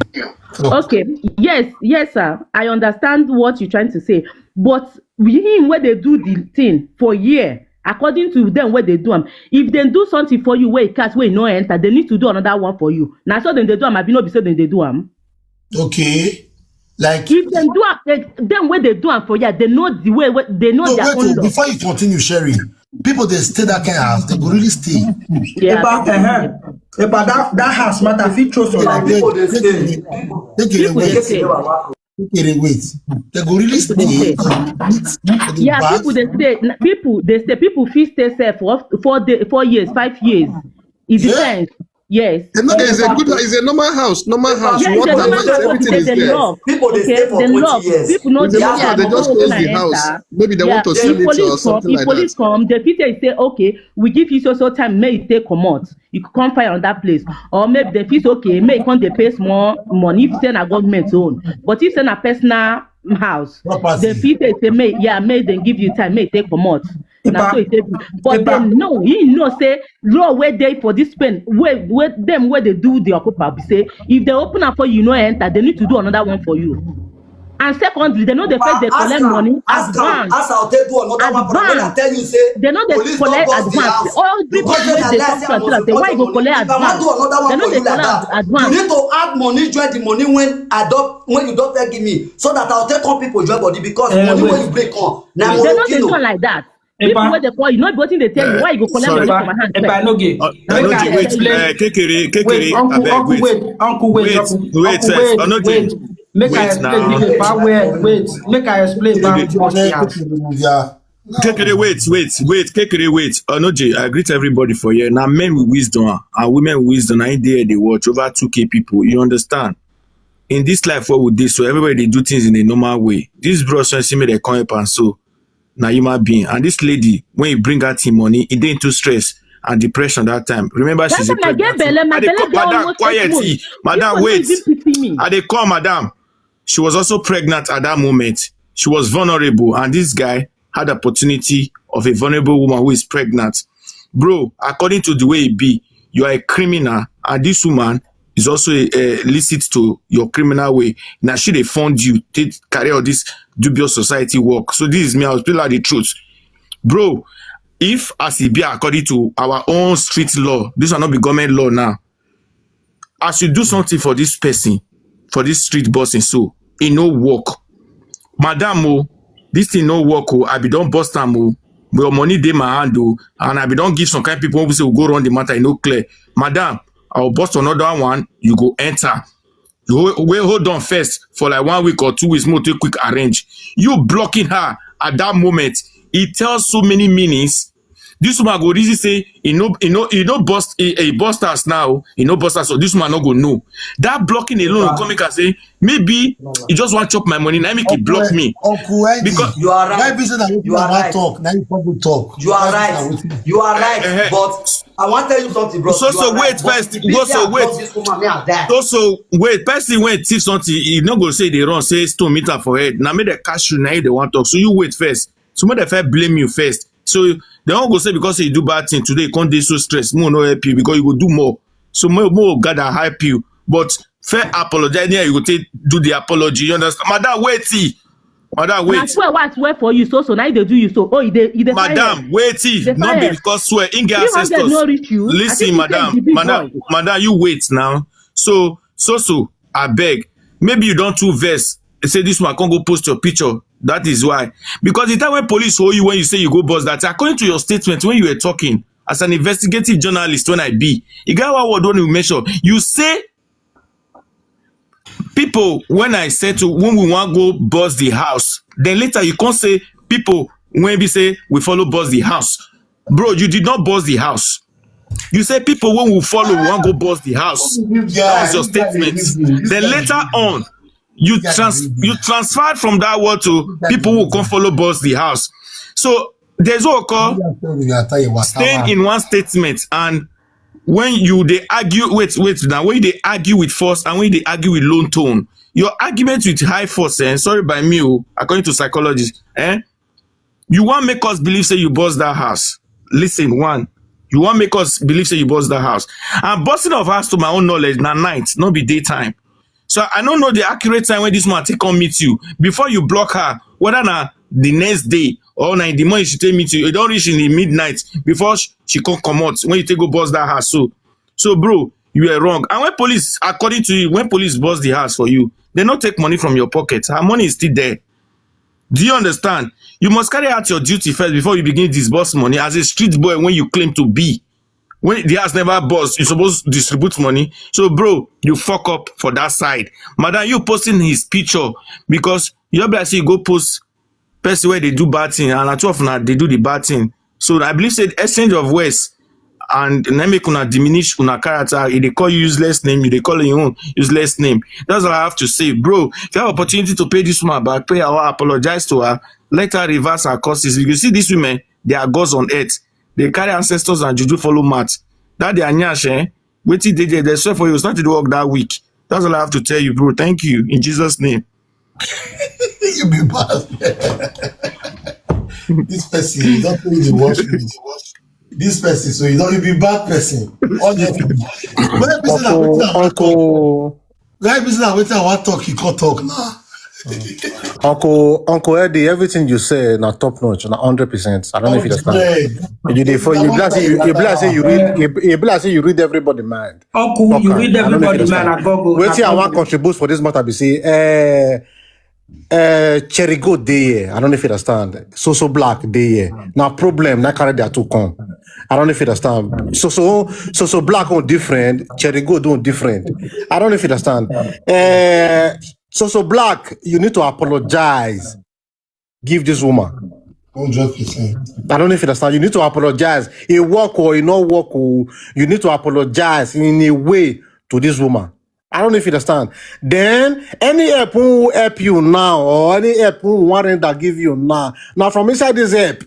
Talk. Okay. Yes, yes, sir. I understand what you're trying to say, but him where they do the thing for year, according to them, where they do am. If they do something for you, where cast where no enter, they need to do another one for you. Now so then they do am. I be no be so then they do am. Okay, like If they do am, they, them where they do am for you, they know the way. Where, they know no, their wait own oh, law. Before you continue, Sherry, people they stay that kind of house, they go really stay. Yeah. About uh, about that that house matter fit throw some Take like it people wait, dey take stay. it wait, take it People dey wait, stay. take it wait. They go really People dey stay. stay. Meet, meet the Yeah, back. People they stay. N- People they stay. People fit stay safe for four day, four years, five years. It Yeah. Depends. Yes. It's not, it's a good, it's a normal house, normal house. Yeah, Water, it's a light, normal house. everything They, is they there. Lock. People dey Okay, stay for they twenty lock. Years. People know It's they a lock. normal, they just People close can the house. Enter. Maybe they Yeah, want to the sell it police or come. Something The like police that. Come. They fit say, okay, we give you so so time. May you take comot. You can come find another place, or maybe they fit say, okay, may you come dey pay small money if say na government own. But if say na personal house, Property. they fit say, say may yeah, may they give you time, may you take comot. Na Epa- so it take be. But Epa- Dem know, he know say law where they for this pen, where where them where they do the occupy be say if they open up for you no enter, they need to do another one for you. And secondly, they know the first they Ask collect am, money ask am, advance. Ask am, take do another one for them. When I Advance. Tell you say They know they police don collect burst the advance. House. All people Because wey then I dey like talk say to I am must say why report you go your money. Collect If I wan advance? Do another They one no for dey you like collect that, advance. You need to add money join the money when I don when you don first give me, so that I will take come people join body because Eh, money wait. Wey you break on na They no dey Morokino. do am like that. Epa. People wey dey call you, no be wetin they tell you. Eh, Why you go collect sorry. Money from my hand? Epa, no get. Uh, Make Anoji, I wait, explain. uh, Kekere, Kekere, Wait, uncle, abeg, uncle, wait. Wait, uncle, wait, Wait, uncle, wait uncle, first. Wait, Anoji, wait. Make I wait explain. now. Big Epa, wait, wait. Make I explain. Kekere. Back what he asked. Yeah. Kekere, wait, wait, wait. Kekere, wait. Anoji, I greet everybody for here. Now, men with wisdom and women with wisdom, I there they watch over two K people. You understand? In this life, what would this? So everybody they do things in a normal way. This bro, so see me they come up and so now human being. And this lady, when you bring out him money, it dey into stress and depression that time. Remember, she's a That time I get pregnant. belle, my I dey belle come, get madam, almost eight quiet, months. see. Madam, People no wait. Even pity me. I dey call, madam. She was also pregnant at that moment. She was vulnerable, and this guy had the opportunity of a vulnerable woman who is pregnant. Bro, according to the way it be, you are a criminal, and this woman is also a, a licit to your criminal way. Now she dey fund you, take carry all this dubious society work. So this is me, I'll tell her the truth. Bro, if as it be according to our own street law, this will not be government law now. As you do something for this person, for this street bossing, so it no work. Madam, oh, this thing no work, oh, I be don bust am, oh, but your money dey my hand, oh, and I be don give some kind people who say we go run the matter, e no clear. Madam, I will bust another one, you go enter. You ho- wait, hold on first for like one week or two weeks, more take quick arrange. You blocking her at that moment, it tells so many meanings. This woman go reason say e no e no e no bust e, e bust us now, e no bust us, so this woman no go know. That blocking alone go come make her say maybe he just want chop my money, now make he block me. Uncle Eddie, Because You are right. Why be say that You are I right. Talk? Now you come go talk. You are Why be right. Say that You are right. Eh, eh. But I want to tell you something, bro. So, You so are wait right. But first, if go, this so guy wait. Block this woman, me I die. So so wait, person when thief something, he no go say they run, say stone meet am for head. Now make the cash you, now they want talk. So you wait first. So make the fair blame you first. So they won't go say because you do bad thing today, you can't do so stress. More no help you because you go do more. So more more gather help you. But fair apologize. Yeah, you go take do the apology. You understand? Madam, wait. Madam, Na wait. Swear what swear for you so so now they do you so. Oh, you dey you dey find Madam, wait. They Not fire. Because swear, in get Three hundred ancestors. No reach you. I Listen, think you take madam, the big madam, boy. Madam, you wait now. So, so, so, I beg. Maybe you don't too vex. Say this one can't go post your picture. That is why. Because the time when police hold you, when you say you go bust that, according to your statement when you were talking as an investigative journalist, when I be, you got one word when you mention. You say people, when I said to, when we want go bust the house, then later you can't say people when we say we follow bust the house. Bro, you did not bust the house. You say people when we follow, we want go bust the house. That was your statement. Then later on, you trans you transferred from that word to people who come follow bust the house. So there's what we call staying in one statement. And when you they argue, wait, wait now, when they argue with force and when they argue with low tone, your argument with high force, eh, sorry by me, oh, according to psychologists, eh, you want make us believe say you bust that house. Listen, one, you want make us believe say you bust that house. And busting of house, to my own knowledge, na night, not be daytime. So I don't know the accurate time when this man take come meet you before you block her. Whether na the next day or na in the morning she take meet you, you don't reach in the midnight before sh- she come come out when you take go bust that house. So, so bro, you were wrong. And when police, according to you, when police bust the house for you, they not take money from your pocket. Her money is still there. Do you understand? You must carry out your duty first before you begin disburse money as a street boy when you claim to be. When the house never bust, you supposed to distribute money. So, bro, you fuck up for that side. Madam, you posting his picture because you be like say you go post person where they do bad thing, and at twelve now they do the bad thing. So I believe said exchange of words and then make una diminish una character. If they call you useless name, you they call your own useless name. That's all I have to say, bro. If you have opportunity to pay this woman back, pay her, apologize to her, let her reverse her courses. You see these women, they are gods on earth. They carry ancestors and juju follow mat. That they are nyash, eh? Wait till they, they, they swear for you. Start to work that week. That's all I have to tell you, bro. Thank you in Jesus' name. You be bad. This person, you don't really watch me. This person, so you don't you be bad person. Honestly. But that person that Uncle, wetin I wan talk. Uncle, That person that wetin I wan talk, you can't talk now. Uncle, Uncle Eddie, everything you say na top notch, na hundred percent. I don't know if you understand. Hundred. You dey for you blast you, you blast say you read you, you blast say you read everybody mind. Uncle, you Talk read am. I don't know if you everybody man. understand. I go go. Wetin I I want go go. Contribute for this matter be say, uh, uh, Cherry Goat dey here. I don't know if you understand. So so black dey here. Now problem, now carry their two come. I don't know if you understand. So so so so black on different, Cherry Goat on different. I don't know if you understand. Uh, so so black, you need to apologize. Give this woman. Hundred percent. I don't know if you understand. You need to apologize. It work or it not work. Or you need to apologize in a way to this woman. I don't know if you understand. Then any help who help you now or any help who warrant that give you now. Now from inside this help,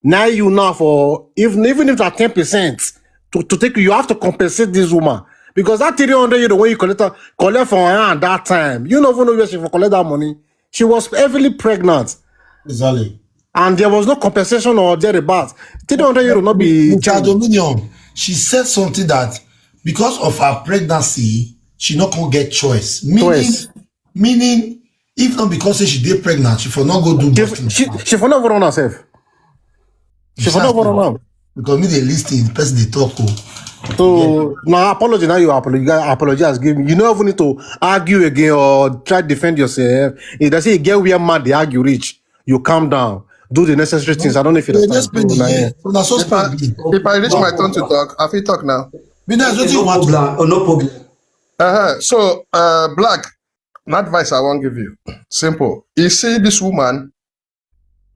now you now for even even if that ten percent to, to take you have to compensate this woman because that three hundred euro when you collect her- collect from her hand that time, you don't even know where she for collect that money. She was heavily pregnant Exactly. and there was no compensation or thereabouts. Three hundred euro not be With her dominion, she said something that because of her pregnancy, she not gonna get choice. Meaning, Choice. meaning, if not because say she dey pregnant, she for not go do She, birth she, control. She for not run herself. She for not run am. Because me they listen, the person they talk. Oh. So now apology now you apologize, apologize give me. You don't even need to argue again or try to defend yourself. If they say you get where man they argue reach, you calm down. Do the necessary things. I don't know if you They understand. just spend the So, na, year. eh, So that's so If I, spend the if I reach my turn to talk, I fit talk now. Me that's what you No want. problem. Oh, no problem. Uh-huh. So, uh, Black, an advice I won't give you. Simple. You see this woman,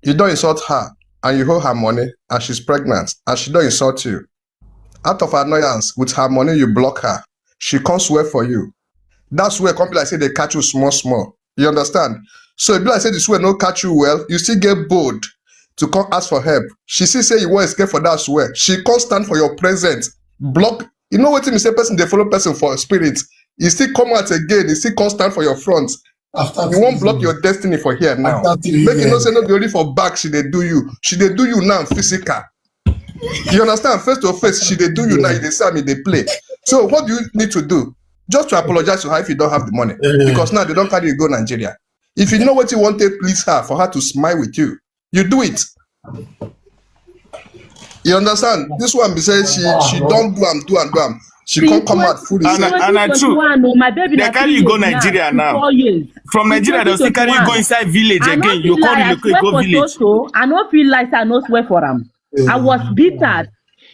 you don't insult her, and you hold her money, and she's pregnant, and she don't insult you. Out of annoyance, with her money, you block her. She can't swear for you. That's where come be like say they catch you small, small. You understand? So if be like say the swear no catch you well, you still get bold to come ask for help. She still say you want escape for that swear. She can't stand for your presence. Block. You know what me say person they follow person for spirit. You still come out again. You still can't stand for your front. After You won't block your destiny for here now. After three Make you know years. say no be only for back she they do you. She they do you now physical. You understand? Face to face, she they do you now. They say me they play. So what do you need to do? Just to apologize to her if you don't have the money, Yeah. Because now they don't carry you go Nigeria. If you know what you want to please her for her to smile with you, you do it. You understand? This one be say she she don't do am do am do am. She can't come out fully. And I- and I true. Oh, my baby, They na carry three you go years now. Nigeria now. Four years. From Nigeria, they'll still carry you go inside village I no again. fit You can't lie, I relocate, swear go for village. Toto, I no feel like I no swear for am. I was bitter.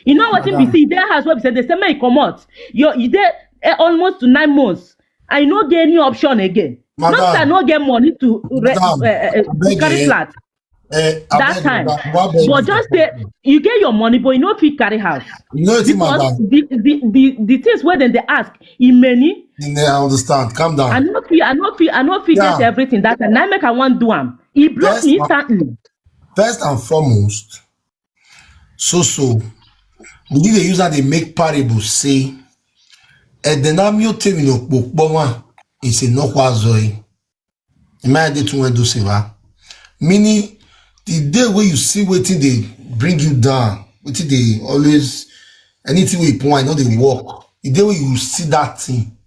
You know what we see? That house where we say they say me come out. You you there eh, almost to nine months. I no get any option again. Not Madam. I no get money to re- Madam, uh, uh, I beg carry you. flat Eh, I that beg time. You, I beg But you. Just say you get your money, but you no fit carry house. You know it's Because madam. The, the, the, the things where then they ask, in many, You know, I understand. Calm I down. No fit, I no fit, I no fit get Yeah. Everything that time. Now make I want do am. He block First, me and- instantly. first and foremost, so so, we need to use that they make parable say, and then I'm your tell me no book, but one, it's a no quazoi. In my day to do seva. Meaning, the day where you see waiting, they bring you down. Waiting, they always, anything we point, I know they work. The day where you see that thing,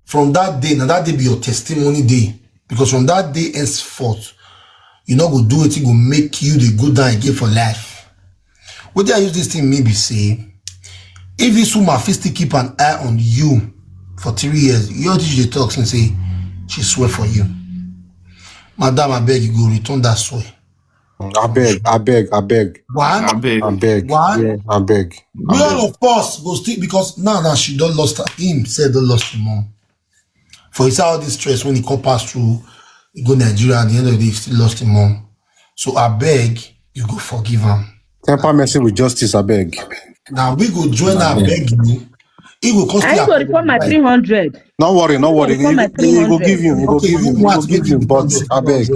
from that day, now that day be your testimony day. Because from that day henceforth, you not go do it, it go make you the good down again for life. What do I use this thing maybe say? If this woman fit still keep an eye on you for three years, you know what you talk and say, she swear for you. Madam, I beg you go return that swear. I beg, I beg, I beg, One, I beg. I beg, What? yeah, I beg. we all of us go still because now now she don't lost her him said don't lost him mom. For he saw all this stress when he come pass through, he go Nigeria at the end of the day, he still lost him mom. So I beg you go forgive him. Temper mercy with justice, I beg. Now we go join our beg you. He go cost I go refund my three hundred. No worry, no worry. Refund my He, he go three hundred. Give you, he go Okay, give you, who he go wants give give you, you but I beg.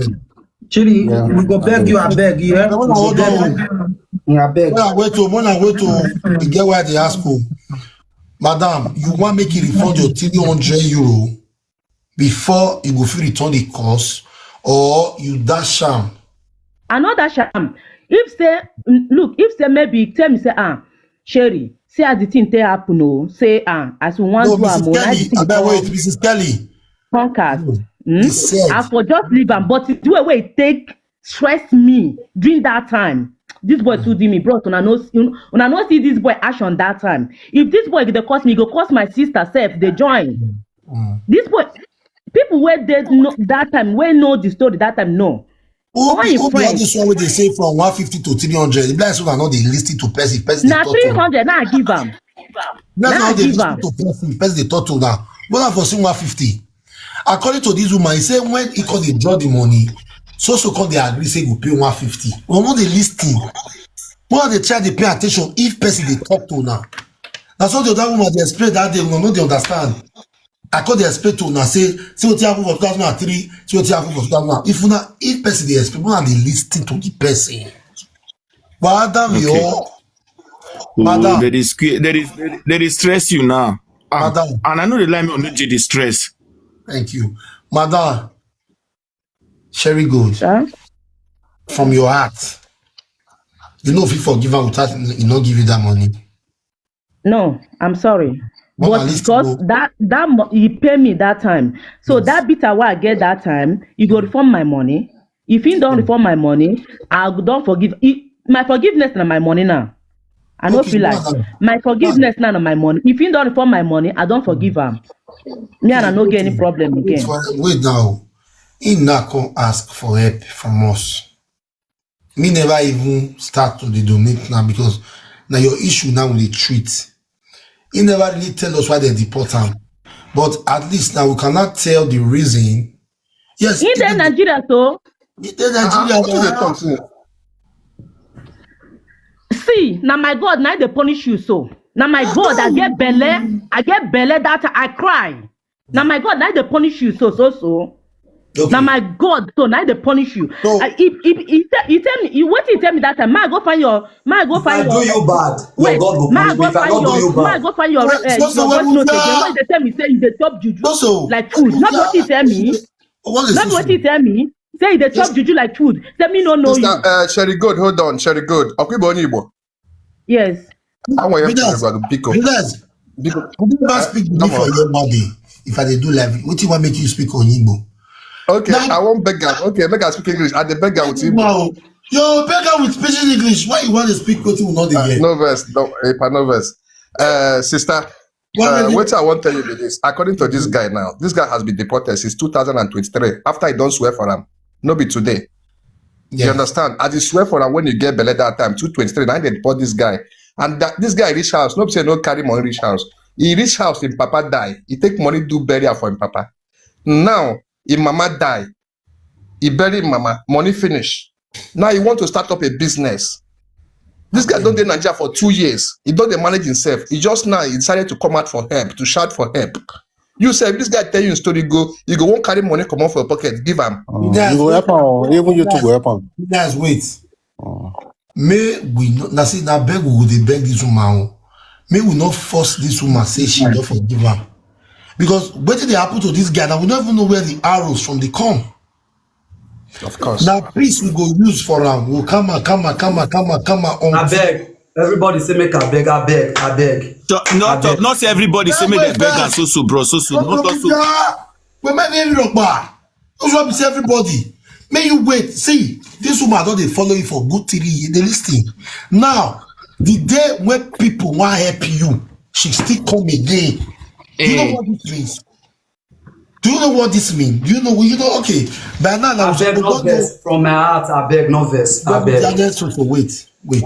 Chili, Yeah. We go beg you, I beg you. Eh? No, We no, go hold beg on. You. Yeah, I beg. When I wait to when I wait to you get why they ask you, madam, you want make you refund your three hundred euro before you go fit return the cost or you dash am. I know that sham. If say mm, look, if say maybe he tell me say ah, Sherry, see as the thing take happen oh, say ah, as we want No, do am Mrs. oh, na Kelly, the thing I beg come. Wait, Missus Kelly. Concast. No, Hmm? he said I for just leave am, but the way wey e take stress me during that time, this boy too do me, bros. Una no, una no see this boy action that time. If this boy dey curse me, he go curse my sister sef. They join. Mm. This boy, people where they know that time, where know the story that time, no. Who Why be you who be all friend? This one where they say from one fifty to three hundred? The blacks are not they listen to person, person they Na talk three to. Hundred now I give am. That's Now how I they give listen am. To person, person they talk to now. What have for seen one fifty? According to this woman, he said when he called the draw the money, so so called they agree say go pay one fifty. Well, what they listen? What they try to pay attention if person they talk to now. That's what the other woman they explain that day. We no dey understand. I call the explain to now say, see what happened for two thousand and three, see what happened for two thousand. If una if person they explain, una they listen to the person. But Adam, Okay. Yo, Oh, Madam. There is que- there is there is stress you now. Ah, Madam. And I know the line on the stress. Thank you, Madam Sherry Gold. Sir? From your heart, you know if you forgive her without you not give you that money. No, I'm sorry. Mama, But listen because o. That that mo- he pay me that time, so Yes. That bitter wey I get that time, he go refund my money. If he don't refund my money, I don't forgive. He, my forgiveness na my money now. I no Okay, feel like madam. My forgiveness now na my money. If he don't refund my money, I don't forgive him. Me and I no get any problem Wait, again. for, wait now. He now come ask for help from us. Me never even start to the donate now because now your issue now with the treat. He never really tell us why they deport him. But at least now we cannot tell the reason. Yes, In he the did- Nigeria, so he did Nigeria. What do they talk to? See, now my God, now they punish you so. Now my God, I get belle, I get belle that I cry. Now my God, now they punish you so so so. Okay. Now my God, so now they punish you. So- I, he, he, he, tell, he tell me, he, what he tell me that time? Ma go find your, ma go If I find do your. You bad, Wait, your God will ma punish me. go If I find don't do your, you ma bad. Go find your. Wait, Uh, so, so your what voice you note again. tell- When they tell me say you dey chop juju So, so, like food. Not what he tell me. What is Not this? What he tell me. Say you dey chop juju like food. Tell me no know you. Sister uh, Sherry Good, hold on, Sherry Good. Okwibo Onyibo. Yes. I want you Leaders, to pick up. Leaders, Pick up. could you not speak to me Come for on. your body? If I dey do live, what you want make you speak on Igbo? Okay, Now- I won't beg her. Okay, make her speak English. I dey beg her with Igbo. Wow. Yo, beg her with pidgin English. Why you want to speak what you not Uh, hear? no verse, no, eh, no verse. Uh, sister, What uh, are you- What I want to tell you is this. According to this guy now, this guy has been deported since two thousand and twenty-three. After he don't swear for him, no be today. Yes. You understand? As he swear for him when you get belle that time, two twenty-three, now they deport this guy. And that this guy reach house, no say no carry money reach house. He reach house, him papa die. He take money do burial for him papa. Now, him mama die. He bury him mama. Money finish. Now he want to start up a business. This guy don dey Nigeria for two years. He don dey manage himself. He just now he decided to come out for help, to shout for help. You sef, this guy tell you story go, you go wan carry money comot for your pocket, give am. Mm, you go help am o. Even you too go help am. Guys, wait. May we not, now see, now beg we go dey beg this woman o. May we not force this woman say she don't forgive am. Because wetin dey happen to this guy, now we don't even know where the arrows from dey come. Of course. Now priest we go use for am. Will come and come and come and come and come and on. Abeg, everybody say make abeg, abeg, abeg. So, not Abeg. Not say everybody say make dem beg am so so, bro, so so. Not talk so. We might be rock bar. Those one be say everybody. May you wait. See, this woman don dey follow you for good three years. Dey listen. Now, the day when people wan help you, she still come again. Do you know Eh. What this means? Do you know what this means? Do you know? You know? Okay. By now, now Abeg, no vex. From my heart, abeg, no vex. Abeg. So, so wait, wait.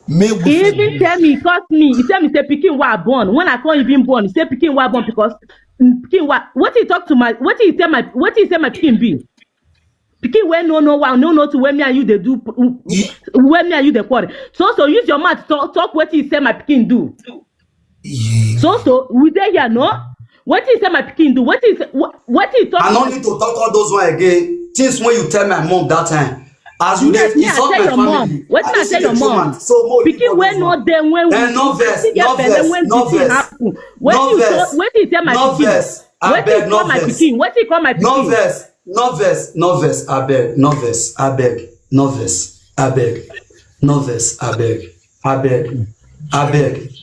May we He even tell me, he curse me. He tell me, say pikin wa born. When I come even born, he say pikin wa born because mm, pikin wa. What he talk to my? What he tell my? What he say my pikin be? Pikin wey no know wa, no know to where me and you dey do, where me and you dey quarrel. So so use your mouth talk talk what he say my pikin do. So so we dey here no. What he say my pikin do? What he say? What, what he talk? I no need to talk all those one again. Things when you tell my mom that time. As you dey Yes, me I insult tell my your mom. Family. Wetin I tell your mom? So more Pikin wey no dey when we Eh, no vex, still get no belle vex, when no pikin vex. Happen. No Wetin you vex. so- wetin you tell my No pikin? Vex. Wetin Abeg, you call no my vex. Pikin? Wetin you call my No pikin? Vex. No vex. No vex. Abeg. No vex. Abeg. No vex. Abeg. No vex. Abeg. Abeg. Abeg.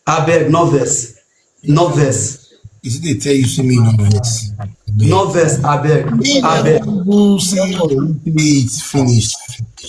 Abeg. No vex. No vex. Is it they tell you see me no vex? No vex. Abeg. Me Abeg. never do see it finish.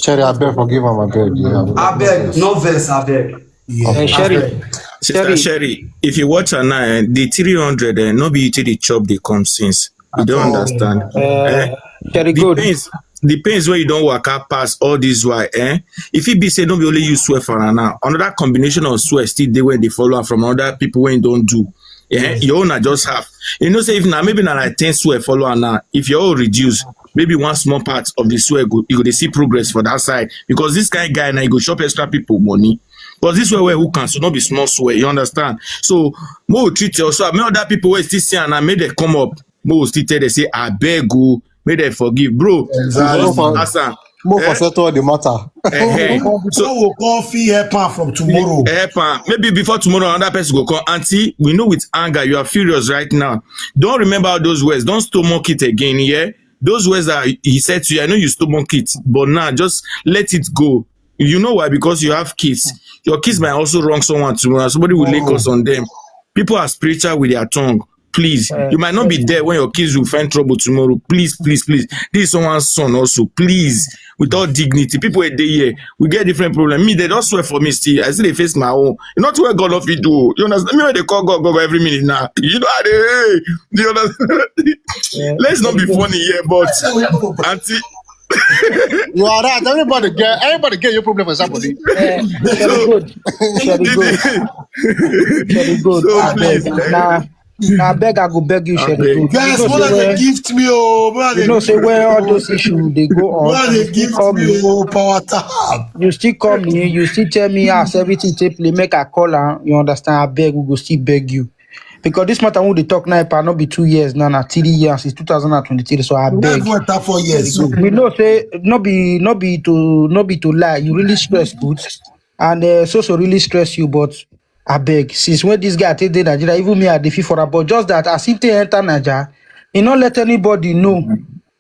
Sherry, I beg forgive am, I beg. Yeah. Abeg. No vex. Abeg. Yeah. Eh, Sherry, Abeg. Sister Sherry, Sherry, if you watch her now, eh, the three hundred, eh, no be you take the chop the come since. You don't understand. Uh, Sherry, The good. Pains, the pains where you don't work out past all this why, eh? If it be say don't be only you swear for her now, another combination of swear still dey when they follow her from other people when you don't do. Yeah, your own are just half. You know, say if now maybe now like ten swear follow her now. If your own reduce, maybe one small part of the swear go you go dey see progress for that side because this kind of guy now you go shop extra people money. Because this way where who can so not be small swear, you understand? So more treat yourself. Many other people will still see and I made them come up. More still tell they say I beg you, may they forgive, bro. Exactly. Because as a More for Eh? Settle the matter. Eh, eh. So we'll call fee help her from tomorrow. Help am. Maybe before tomorrow, another person go come. Auntie, we know with anger you are furious right now. Don't remember all those words. Don't stomach it again. Yeah, those words that he said to you, I know you stomach it, but now just let it go. You know why? Because you have kids. Your kids might also wrong someone tomorrow. Somebody will lay curse on them. People are spiritual with their tongue. Please, you might not be there when your kids will find trouble tomorrow. Please, please, please. This is someone's son also. Please, with all dignity. People a day here, we get different problem. Me, they don't swear for me still. I still dey face my own. You not where God of you do. You understand? Me when they call God, God every minute now. You know how they hey, you understand? Let's not be funny here, but auntie, You are right. Everybody get everybody get your problem for somebody. Eh, Sherry, good. Sherry, good. Sherry, good. So I beg. please, eh. Nah, nah, beg, I go beg you, Sherry, Abeg. good. Guys, You know what say are they where- gift me? Oh, what are You they know, say where all those issues they go on. What are You they still gift call me? me. Oh, power tap. You still call me. You still tell me as everything take play. Make I call her. You understand? I beg. We go still beg you. Because this matter we dey talk now, it not be two years now, na three years since two thousand and twenty-three. So I beg. Never enter four years. So We know say no be no be to no be to lie. You really stress put, and uh, so so really stress you. But I beg, since when this guy take dey Nigeria, even me I dey feel for am. But just that as he take enter Nigeria, he not let anybody know.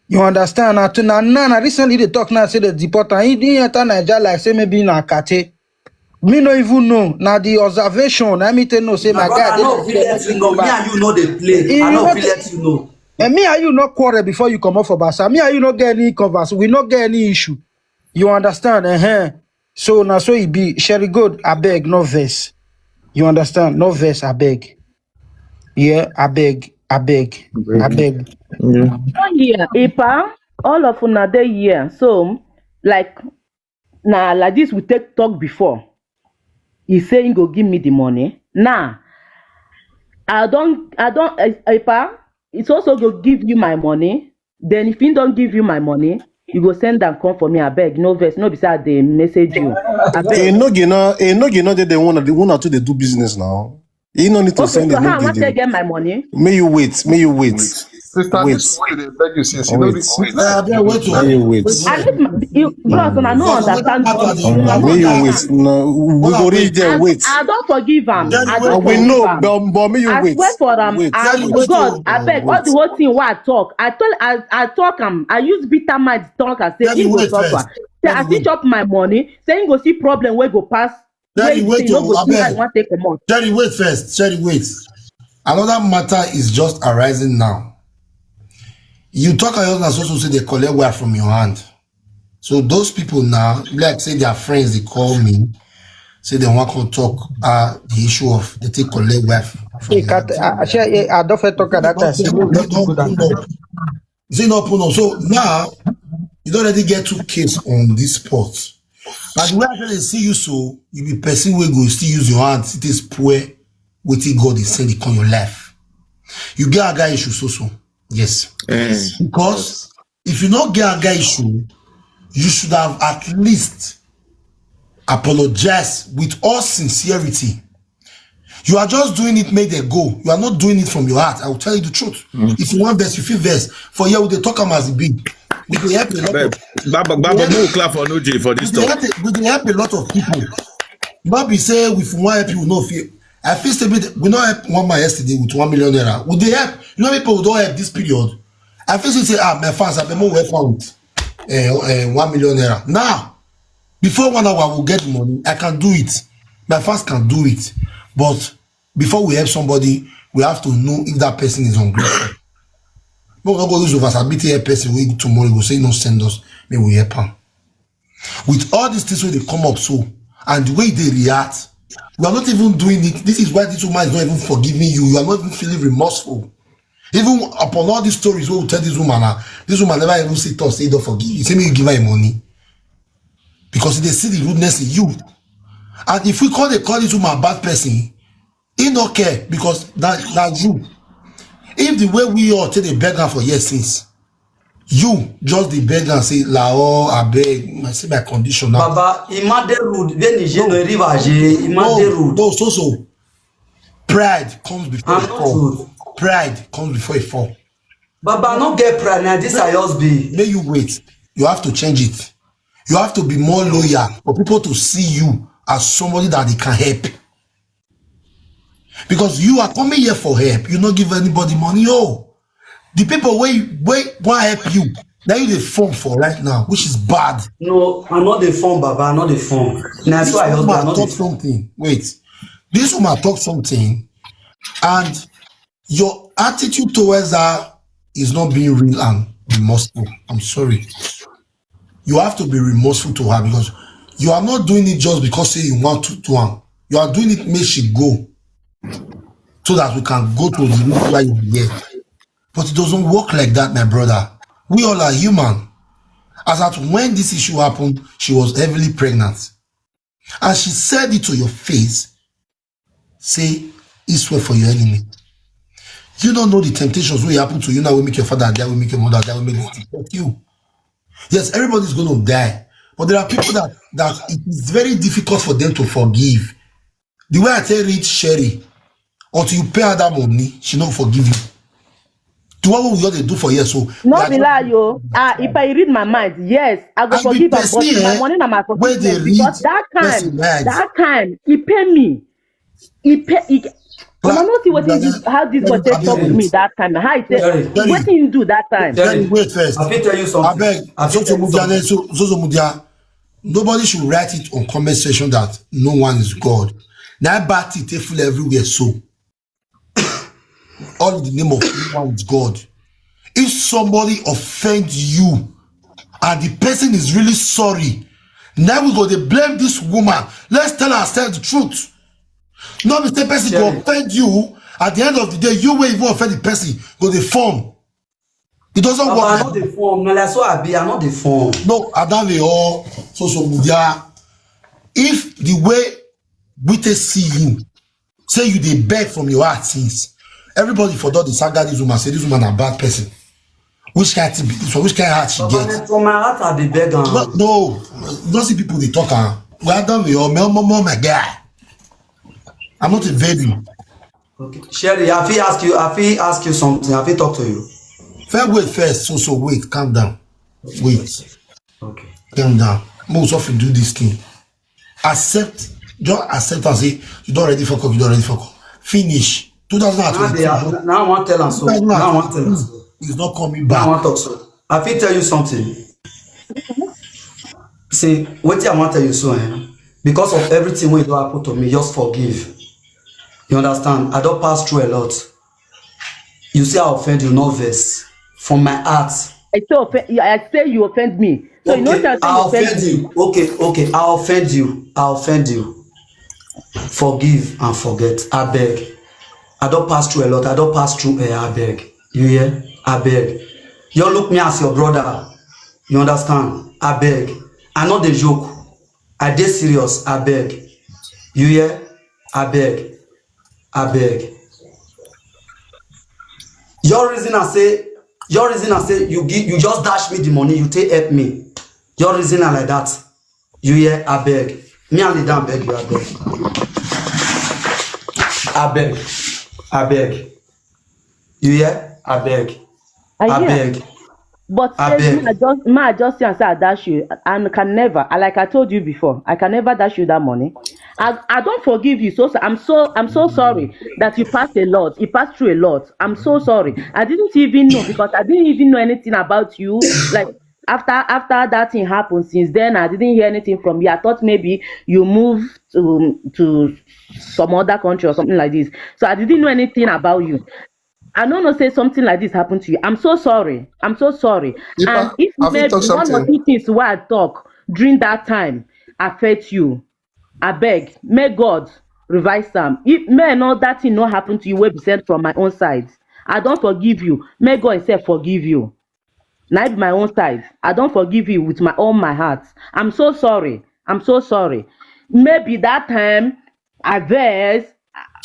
You understand? Now, to, now, now, now recently they talk now say they deport am. He didn't enter Nigeria like say maybe na Kate. Me no even know. Now the observation, I mean to know say My my brother, guy I dey no fit let you know. Me and you know they play. He I no not- fit let you know. And me and you not quarrel before you come up for Basa. Me and you not get any converse. We not get any issue. You understand? Uh-huh. So now so it be. Sherry good, I beg, no verse. You understand? No verse, I beg. Yeah, I beg, I beg, I beg. One year, Ipa, all of una dey here. So, like, na like this we take talk before. He say he go give me the money. Now, I don, I don, eh, eh, pa, it's also go give you my money. Then if he don't give you my money, you go send and come for me. I beg, no vex, no be say I dey message you. I beg. Enogie no, Enogie no dey the one, the one or two dey do business now. He no need to Okay, send so a how am I message. Get my money? May you wait, may you wait. Sister, Wait. This is what they beg you, since you know Wait. this. Wait. Uh, there, wait, oh. May you wait. Wait. I need my, you, bros, and I no Because I understand. don't This. understand. Um, may you wait. No, we go reach there. I, Wait. I don't forgive him. Then I wait. Uh, don't we forgive know, him. but, but may you I wait. Swear for am. Wait. I, Then wait, God, oh. I beg. All Wait. The whole thing what I talk. I tell, I, I talk am. I use bitter mind talk and say Then he go wait suffer. First. Say I Then fit wait. Chop my money. Say he go see problem wey go pass. Then Wait, wait, say he no oh, go I see how beg. He want take comot. Jerry, wait first. Jerry, wait. Another matter is just arising now. You talk about na so so say they collect wife from your hand. So those people now, like say their friends, they call me, say they want to talk uh the issue of they take collect wife from Hey, your Kat, hand. I, I share, I don't fit talk at that time. So no, no, no, no. Say no pull up. So now you don't already get two case on this spot. But the way I tell you see you so, you be person wey go still use your hand, it is poor wetin God is sending on your life. You get a guy issue so so. Yes. Eh, Because if you not get a guy issue, you should have at least apologized with all sincerity. You are just doing it, make them go. You are not doing it from your heart. I will tell you the truth. If you want verse, you feel verse. For here, we dey talk am as e be. We dey help a lot Abeg, of Baba, Baba, no clap for no J for this we dey talk. help, we dey help a lot of people. Not be say if we want help you, no fear. I feel say we, we not help one man yesterday with one million naira. We dey help. You know people who don't help this period. I feel say ah my fans, I be more welcome with uh, uh, one million naira. Now, before one hour we get the money, I can do it. My fans can do it. But before we help somebody, we have to know if that person is ungrateful. No, we no go use over submit a person we tomorrow go say no send us, may we help him. With all these things wey dey come up so, and the way they react, you are not even doing it. This is why this woman is not even forgiving you. You are not even feeling remorseful. Even upon all these stories wey we tell this woman, ah, this woman never even say to us say don't forgive you. Say make you give her money because they see the rudeness in you. And if we call they call this woman a bad person, he no care because that that you. If the way we all take dey beg her for years since, you just dey beg and say, "Lao, I beg, I see my condition now." Baba, Ima dey rude. When you no river, Ima dey No, rude. No, so so. Pride comes before I'm a not fall. Rude. Pride comes before a fall. Baba, no get pride. Now this I just be. May you wait. You have to change it. You have to be more loyal for people to see you as somebody that they can help. Because you are coming here for help. You not give anybody money. Oh, the people wey wey want help you, now you dey form for right now, which is bad. No, I not the phone, Baba. I not the phone. Now This so I just woman not talk the something. Wait, this woman talk something, and your attitude towards her is not being real and remorseful. I'm sorry. You have to be remorseful to her because you are not doing it just because say you want to do am. You are doing it make she go so that we can go to the root why you are here. But it doesn't work like that, my brother. We all are human. As at when this issue happened, she was heavily pregnant. And she said it to your face, say, "Eat swear for your enemy." You don't know the temptations wey happen to you now, wey make your father die, wey make your mother die, wey make dem hurt you. Yes, everybody's gonna die. But there are people that that it is very difficult for them to forgive. The way I tell read Sherry, until you pay her that money, she no forgive you. The one wey we all dey do for here, so we No are be just lie, yo. Ah, if I read my mind, yes, I go And the forgive am, but person, my eh, money na my wey dey forgiveness read because that time, person mind. That time, he pay me. He pay. He, Clap. Una no see wetin this, how this boy take talk with me that time. How he take Sorry. wetin he do that time. Then wait first. I fit tell you something. Abeg, I fit Zozo tell you Mudia, something. so Zozo Mudia, nobody should write it on comment section that no one is God. Now bad thing take full everywhere so. All in the name of no one is God. If somebody offend you and the person is really sorry, now we go dey blame this woman. Let's tell ourselves the truth. No be say person go Jerry. Offend you. At the end of the day, you wey even offend the person go dey form. It doesn't Baba, I work not like the phone. Now that's why I be. I not the phone. No, Adave or Zozo Mudia. If the way we take see you, say you dey beg from your heart since, Everybody for don dey saga this woman, say this woman na bad person. Which kind thing be this one? Which kind heart she get? For my heart, I dey beg am. No, no, you don see people dey talk am. Well done with your mel momo, my guy. I'm not invading. Okay. Sherry, I fit ask you, I fit ask you something. I fit talk to you. First, wait first. So, so wait, calm down. Wait, Okay. calm down. Most of you do this thing. Accept, just accept and say you don already fuck up, you don already fuck up. Finish. Now they two thousand twenty-two. are, now I want tell am so. Now I want tell am so. He's not coming Now I back. want talk so. I fit tell you something. See, wetin I want tell you so, eh? Because of everything wey don happen to me, just forgive. You understand? I don pass through a lot. You say I offend you, no vex. From my heart, I say, offend, I say you offend me. So you know okay, that I you offend offend me. You. Okay, okay, I offend you. I offend you. Forgive and forget. I beg. I don pass through a lot. I don pass through a. I beg. You hear? I beg. You look me as your brother. You understand? I beg. I no dey joke. I dey serious. I beg. You hear? I beg. I beg. Your reason I say, your reason I say you give, you just dash me the money, you take help me. Your reason I like that. You hear? I beg. Me and down beg you, I beg. I beg. I beg. You hear? I beg. I I hear. Beg. But I say, beg. Ma just, ma just say I dash you and can never, and like I told you before, I can never dash you that money. I, I don't forgive you. So, so I'm so I'm so sorry that you passed a lot. You passed through a lot. I'm so sorry. I didn't even know because I didn't even know anything about you. Like after after that thing happened, since then I didn't hear anything from you. I thought maybe you moved to to some other country or something like this. So I didn't know anything about you. I don't know say something like this happened to you. I'm so sorry. I'm so sorry. If I, And if I fit maybe talk one or something. Two things wey I talk during that time affect you, I beg, may God revise am. If may not that thing not happen to you, wey be sent from my own side. I don't forgive you. May God himself forgive you. Na be my own side. I don't forgive you with my all my heart. I'm so sorry. I'm so sorry. Maybe that time I vex,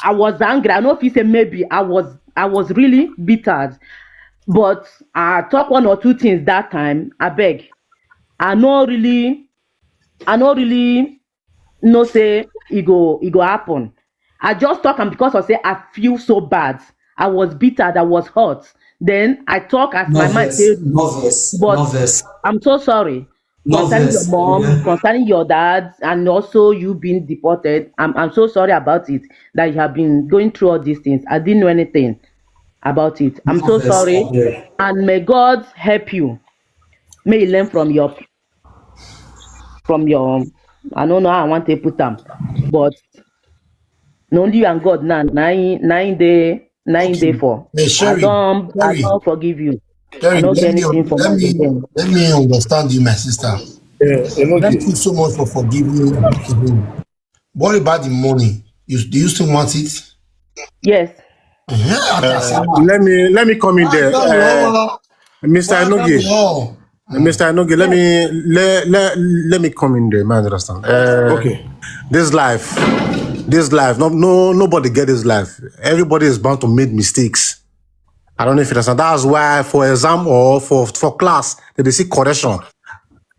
I was angry. I know if you say maybe I was I was really bitter. But I talk one or two things that time. I beg. I know really I no really know say e go e go happen. I just talk am because of say I feel so bad. I was bitter, I was hurt. Then I talk as my mind Nervous, say, nervous, but nervous. I'm so sorry. Concerning your Nervous. Mom, Yeah. Concerning your dad, and also you being deported, I'm I'm so sorry about it that you have been going through all these things. I didn't know anything about it. I'm so Nervous, sorry, yeah. And may God help you. May you learn from your from your I don't know how I want to put them, but na only you and God now, nine nine day, nine day Okay. for. Hey, I Sherry, don't I Sherry, don't forgive you. I Sherry, don't let get me anything for let my me again. Let me understand you, my sister. Yeah, Thank Enoge. You so much for forgiving me. What about the money? You do you still want it? Yes. Yeah, I can say Uh, what? Let me let me come in Ah, there. no, Uh, no. Mister Why not Enoge, the all? Mister Enoge, let Yes. Me let, let let me come in there, man. Understand? Uh, Okay. This life, this life, no, no, nobody get this life. Everybody is bound to make mistakes. I don't know if you understand. That's why for exam or for for class, they, they see correction.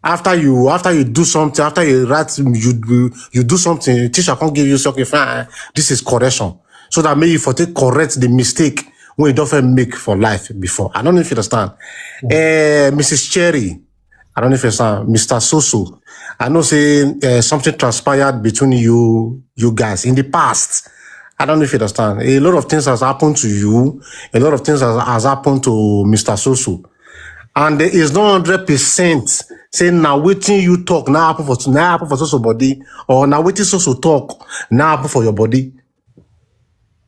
After you after you do something, after you write, you do you do something, teacher can't give you something fine. This is correction, so that may you for take correct the mistake when you don't make for life before. I don't know if you understand. Uh, Missus Cherry, I don't know if you understand. Mister Soso, I know say uh, something transpired between you you guys in the past. I don't know if you understand. A lot of things has happened to you. A lot of things has, has happened to Mister Soso. And there is no hundred percent say now waiting you talk now happen for now happen for Soso body, or now waiting Soso talk now happen for your body.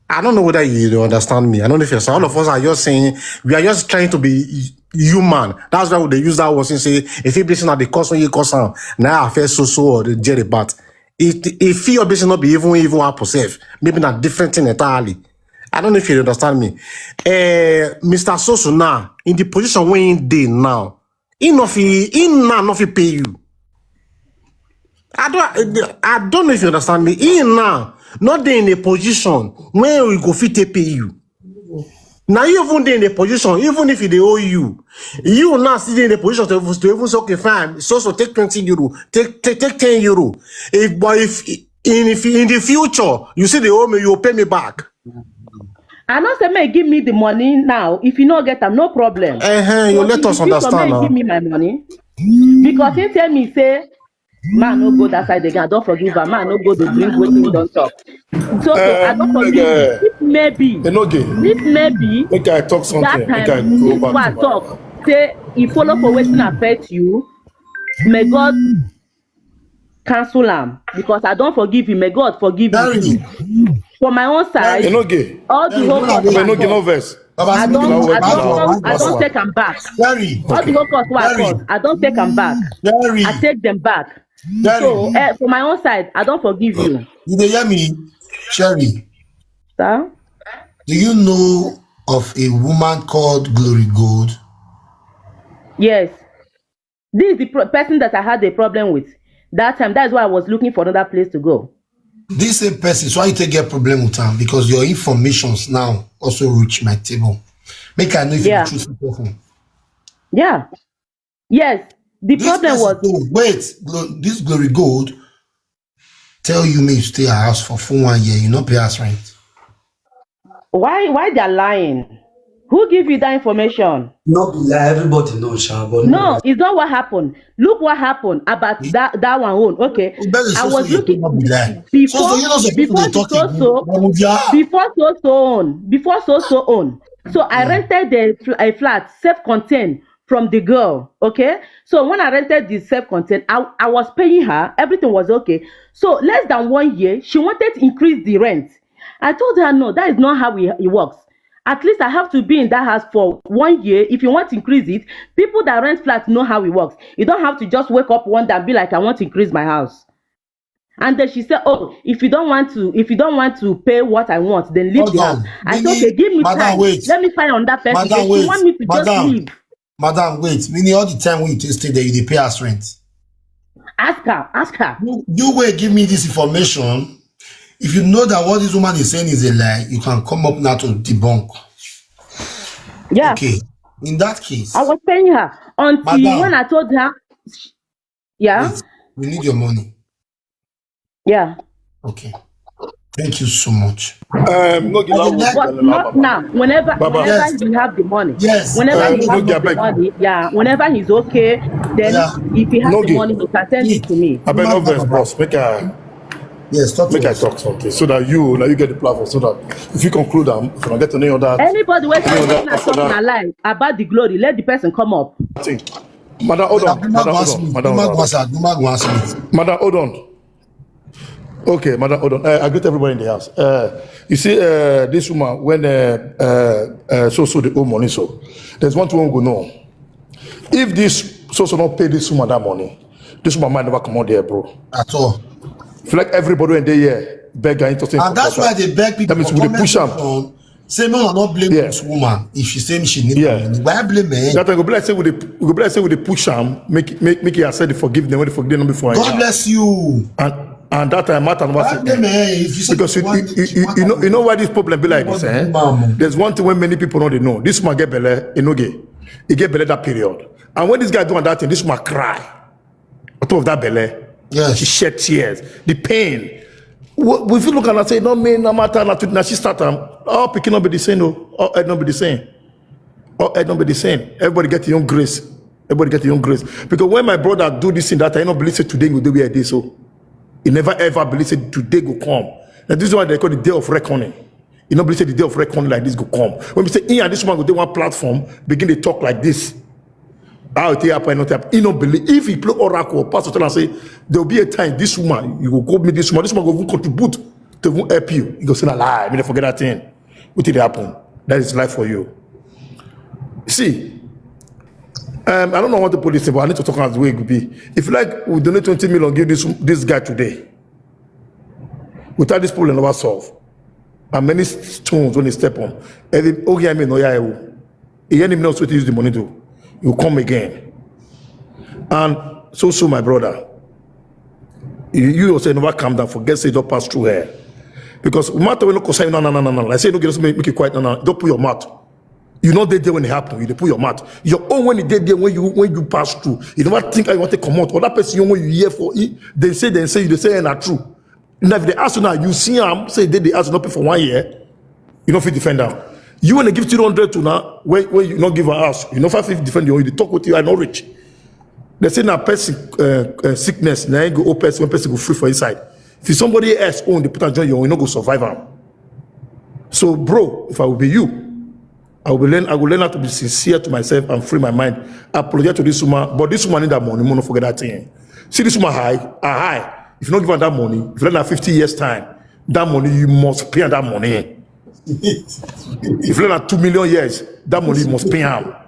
I don't know whether you understand me. I don't know if you understand. All of us are just saying we are just trying to be human. That's why they use that word and say if you listen at the cause when you cause sound now I feel Soso or the Jerry, but if if your business not be even even happen safe, maybe not different thing entirely. I don't know if you understand me. Uh, Mister Soso now in the position where he dey now, he no fit he now no fit pay you. I don't I don't know if you understand me. He now not dey in a position where we go fit take pay you. Now you even dey in a position, even if e dey owe you, you now still dey in a position to, to even say, "Okay, fine, so so, take twenty euro, take take take ten euro." If, but if in if in the future you see the owe me, you pay me back. I no say make give me the money now. If you no get am, no problem. Uh-huh, you But let in the us future, understand make now. Give me my money because he tell me say, "Man, no go that side again. I don't forgive her. Man, no go to drink wetin he don talk." So, so I don't forgive you. Eh, If maybe, Enoge, if maybe make I talk something. that Make I time go you back what to my talk say he follow for wetin affect you, may God cancel am because I don't forgive you. May God forgive you Very. Too. For my own side, Enoge, all the Hey, whole no, cup no, I Enoge, no cause, vex. I don't, No, I wait, don't, no, come, wait, I don't no. Take am back. Very. All the whole cup wey I Very. cause, I don't take am back. Very. I take them back. Very. So, eh, for my own side, I don't forgive you. You dey hear me, Sherry? Sir? Do you know of a woman called Glory Gold? Yes. This is the pro- person that I had a problem with that time. That's why I was looking for another place to go. This same person, so I take get problem with her because your informations now also reach my table. Make I know if Yeah. You truth person. Yeah. Yes. The This problem person, was oh, wait, Glo- this Glory Gold tell you me you stay her house for full one year, you no pay house rent. Why why they're lying? Who give you that information? No be lie, everybody know, sha, but No, it's not what happened. Look what happened about that that one own. Okay, You better I say was say you looking no be lie. before So, so you know, some people before dey talk so again. so They will be, ah, before so so own before so so own. So I Mm. Rented a, fl- a flat self-contained from the girl. Okay, so when I rented the self-contained, I, I was paying her. Everything was okay. So less than one year, she wanted to increase the rent. I told her no, that is not how it, it works. At least I have to be in that house for one year. If you want to increase it, people that rent flats know how it works. You don't have to just wake up one day and be like, "I want to increase my house." And then she said, "Oh, if you don't want to, if you don't want to pay what I want, then leave Hold the house." On. I said, Meaning, "Okay, give me madam, time. Wait. Let me find another person." Madam, Then wait. She want me to Madam, just leave. Madam, wait. Meaning all the time when you take stay there, you dey pay house rent. Ask her, ask her. You, you will give me this information. If you know that what this woman is saying is a lie, you can come up now to debunk. Yeah. Okay. In that case, I was paying her until Madam. When I told her, yeah, Wait, we need your money. Yeah. Okay. Thank you so much. Um, no, give Okay, that next- But not now. Whenever, Baba. Whenever Yes. He have the money, Yes. Whenever Uh, he no, have the Jabek. Money, yeah. Whenever he's okay, then Yeah. If he has No, the give. Money, he can send it to me. I beg no Madam. Vex, bros. Make I Yes, talk to make I us. Talk something so that you now you get the platform so that if you conclude them, if you don't get any other Anybody wey any say other wetin I talk na lie about the Glory, let the person come up. Thing. Madam, hold on. Madam, Madam, go hold ask on. me. Madam, Madam, hold go on. ask her. Madam, go ask me. Madam, hold on. Okay, madam, hold on. Uh, I greet everybody in the house. Uh, you see, uh, this woman, when uh, uh, uh, so so the old money, so there's one thing we go know. If this so so not pay this woman that money, this woman might never come out there, bro. At all. Feel like everybody in there here beg her into thing. And that's why they beg people. That means For we dey comment push am. Section, say no, I not blame Yeah. This woman if she say she need Yeah. Money. Why blame her? That time go be like say we dey go be like say we dey push am, make make make it accept the forgiveness when the forgiveness not before. God bless you. And and that time matter never Why say blame her? If you say Because you, want- you, you, you, you know you know why this problem be like this, eh? Mama. There's one thing when many people know they know. This man get belle, he no get. He get belle that period. And when this guy doing that thing, this man cry. On top of that belle, Yes. She shed tears. The pain. We we feel look at her and say, "No, man, no matter, not now she start am. Oh, picking up be the same, oh, oh, head not be the same. Oh, head not be the same. Everybody get your own grace. Everybody get your own grace." Because when my brother do this thing that I don't believe say today go do where this so. He never ever believe say today go come. Now this is why they call the day of reckoning. You know, believe say the day of reckoning like this go come. When we say, "He and this woman go dey one platform, begin to talk like this." How it happen, not happen. You know, believe if he play oracle, pastor tell and say, "There will be a time this woman, you go go meet this woman. This woman go even contribute to even help you." You go say, "Na lie, me dey forget that thing." What did happen? That is life for you. See, um, I don't know what the police say, but I need to talk as the way it would be. If like we donate twenty million, give this this guy today, without this problem never solve. And many stones when they step on, every oh yeah, me no yeah, oh. He enemy knows what to use the money to. You come again. And so so, my brother, you, you yourself never calm down. Forget say don't pass through here. Because matter will not concern you, no, no, no, no, no. I say no, just make, make it quiet, no, no. Don't put your mouth. You know they there when it happen. You dey put your mouth. Your own when it dey there when you when you pass through. You never think I want to come out. Or that person you when you hear for it, they say they say you dey say na true. Now if they ask you now, you see am say they dey ask you not pay for one year. You no fit defend am. You when they give two hundred to now, when when you not give a house, you no fit defend your own. You dey talk with you, I no rich. They say na person uh, uh, sickness, na him go owe person when person go free for inside. If it's somebody else own, they put and join your own, you no go survive am. So, bro, if I will be you, I will learn. I will learn how to be sincere to myself and free my mind. I apologize to this woman, but this woman need that money. Mo no forget that thing. See this woman high, I high. If you don't give her that money, if you learn her fifty years time, that money you must pay her that money. If you learn her two million years, that money you must pay her.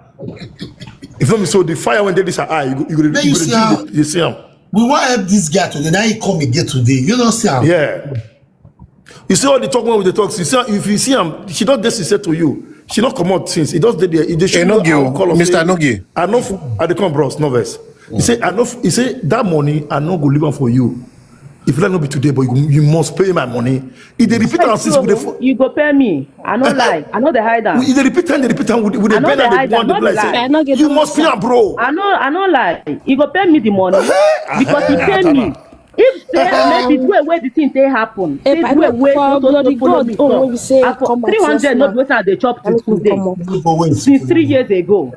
If not so, the fire when they this her eye, you go, you go, Then you you go see how- you see am. We want help this guy today. Now he come again today. You don't see him. Yeah. You see all the talk when we dey talk. You see, if you see am, she not dey sincere to you. She not come out since. It does dey there. It dey show you Enogie, how call of Mister say, Enogie. I know. F- I dey come, bros. No vex. He say I know. F- He say that money I no go leave am for you. If you no be today, but you, you must pay my money. If they repeat am since we dey. Fo- You go pay me. I no lie. I no dey hide am. If they repeat am, they repeat am. We, we dey I no bend dey and hide they am. want to No be like be lie. say I no get you no must pay answer. am, bro. I no I no lie. You go pay me the money because you pay me. If say I make it way where the thing take happen, If say I way no where for so so glory so follow God, me oh, when talk. we say I for come out three hundred yes not now, wetin I dey chop I till make me today. Come up. People wait. Since three years ago.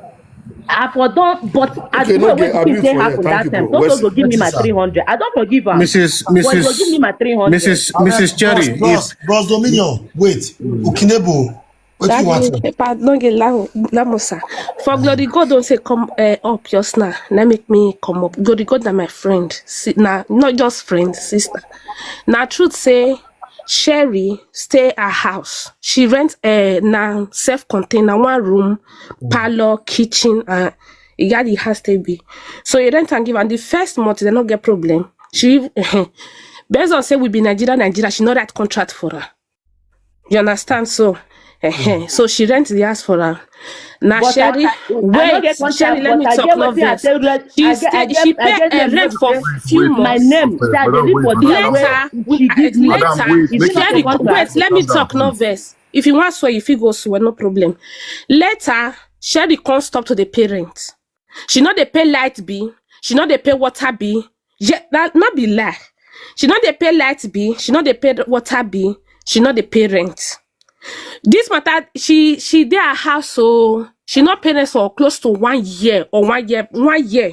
I for don, but I Okay, do no what get wetin abuse take for here. Happen Thank that you, time. bro. So Where's- so go give me my Where's- three hundred. I don forgive am. Missus But you go give me Missus my three hundred. Missus Missus Cherry, Bros, if bros, bros Dominion, wait. Ukinebo, what do you want? Daddy, Papa, don't get la- lamosa. For glory, God don't say come uh, up just now. Let make me come up. Glory, God na my friend. Si- na not just friend, sister. Na truth say Sherry stay her house. She rent uh, na self container, one room, parlor, kitchen, and you got the house to be. So you rent and give, and the first month they no get problem. She based on say we be Nigeria, Nigeria. She no write contract for her. You understand? So, eh, so she rent the house for her. Now But Sherry, I, I, I no wait, get contract, Sherry, let but me I talk. get No wetin I vex. tell you. She I stay, get, I she get, I pay get a them rent no for vex. Few My months. name, say I dey live for there Later, where she give me. later, It's not a Sherry, contract. Wait, let me talk. No vex. If you want swear, if you go swear, no problem. Later, Sherry can't stop to the parent. She not dey pay light bill. She not dey pay water bill. Yeah, that not be lie. She not dey pay light bill. She not dey pay water bill. She not dey pay rent. This matter, she she dey her house, so she not pay rent for close to one year or one year, one year,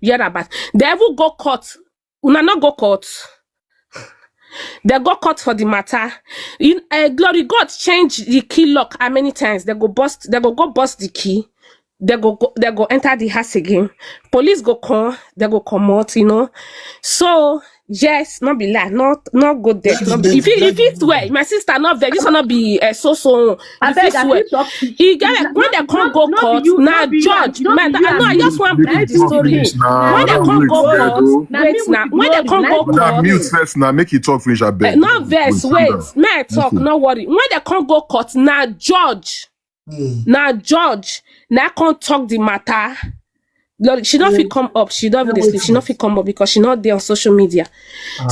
year about. They even go court. Una not go court. They go court for the matter. In uh, glory, God change the key lock how many times? They go bust. They go go bust the key. They go, go they go enter the house again. Police go come. They go come out. You know. So yes, not be lie. Not not go there. Not be, if you if you swear, my sister not vex. This one not be uh, so so. I If beg, you I swear, fit talk. you get like when they can't go No be court. you, Now no be you, judge, no be man, you no, I and just me. want Na bring the you story. and me. Na When they you can't and go me. court, Na wait me with now. When they glory. can't Na go you with court, Madam, mute first now. Make it talk finish, I eh, beg. no vex, Calm wait, down. may I talk? Okay. No worry. When they can't go court, now judge, now judge, now can't talk the matter. Lord, she don't fit come up. She don't even dey sleep. She not fit come up because she not there on social media.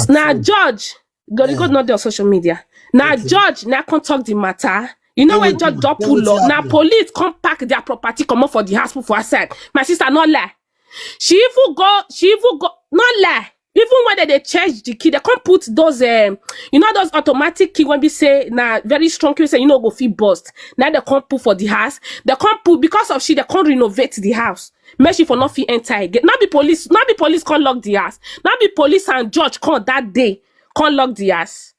Now judge, God, God not there on social media. Now judge, now can't talk the matter. You know when judge don pull up, now police come pack their property, come up for the house, put for outside. My sister not lie. She even go, she even go, not lie. Even when they, they change the key, they can't put those, um, you know, those automatic key when we say na very strong key, say you know go fit bust. Now they can't put for the house. They can't put because of she. They can't renovate the house. Make she for not fit enter again. Not be police. Not be police can't lock the house. Not be police and judge can't that day can't lock the house.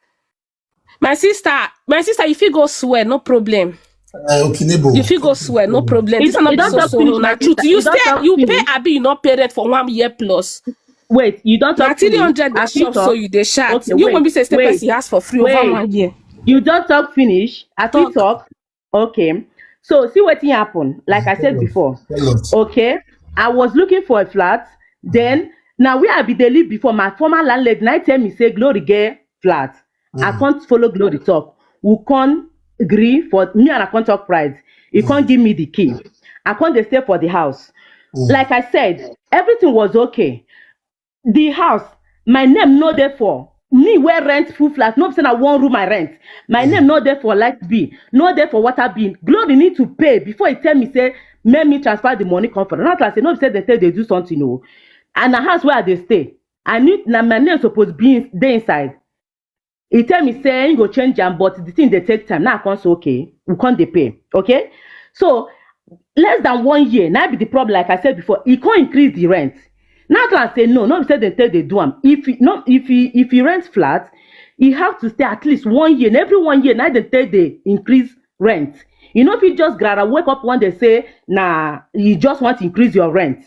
My sister, my sister, if you go swear, no problem. Uh, okay, neighbor. If you go swear, no problem. It- This is not it be don't so talk so finish, na my truth. sister. You It don't stay, talk you pay finish. Abi, you not pay rent for one year plus. Wait, you don't Na talk three finish. hundred I that fit shop, so talk. You dey shout. Okay, You wait, when we say stay wait, person house for free wait. Over one year. You don't talk finish. I fit Talk. Talk. Okay. So see what thing happen. Like I said before. Tell us. Okay. I was looking for a flat. Then now where I be dey live before, my former landlady now tell me say Glory get flat. I can't follow Glory talk. We can't agree for me and I can't talk price. He can't give me the key. I can't dey stay for the house. Like I said, everything was okay. The house, my name no dey for. me wey rent full flat, no be say na one room I rent. My name no dey for light bill, no dey for water bill. Glory need to pay before he tell me say make me transfer the money come for. Not like say no be say dem take dey do something o. And na house wey I dey stay, I need, na my name suppose be ins-, dey inside. He tell me say he go change am, but the thing dey take time. Now I come say okay, we come dey pay. Okay, so less than one year, na be the problem. Like I said before, he come increase the rent. Now I say no, no be say dem take dey do am. If he, no, if he, if he rent flat, he have to stay at least one year. And every one year, now dem take dey increase rent. You know, if you just grara wake up one day say, nah, you just want to increase your rent.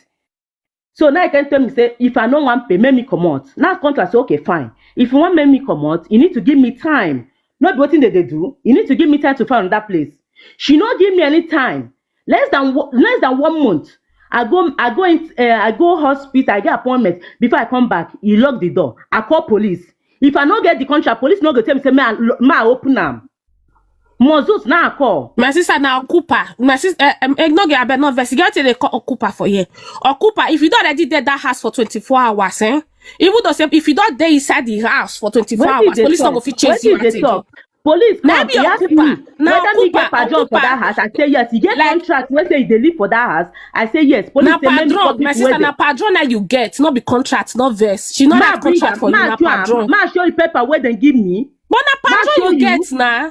So now he can tell me say, if I no wan pay, make me comot. Now I come to say, okay, fine. If you wan make me comot, you need to give me time. No be wetin dem dey do. You need to give me time to find another place. She no give me any time. Less than wo-, less than one month, I go, I go in, uh, I go hospital. I get appointment. Before I come back, he lock the door. I call police. If I no get the contract, police no go tell me say make I lo-, make I open am. Moses, now I call. My sister, now Cooper. My sister, uh, um, eh, no get, abeg, no vex. You get wetin dem call Okupa for here. Okupa, if you don already dey that house for twenty-four hours, eh? Even though say if you don dey inside the house for twenty-four hours, police no go fit chase you out again. Police come, he ask me whether me get padron for that house. I say yes. He get contract wey say he dey live for that house. I say yes. Police say make me call people wey dey. Na padron, my sister, na padron na you get, no be contract, no vex. She no write contract for you, na padron. Ma show you paper wey dem give me. But na padron you get na.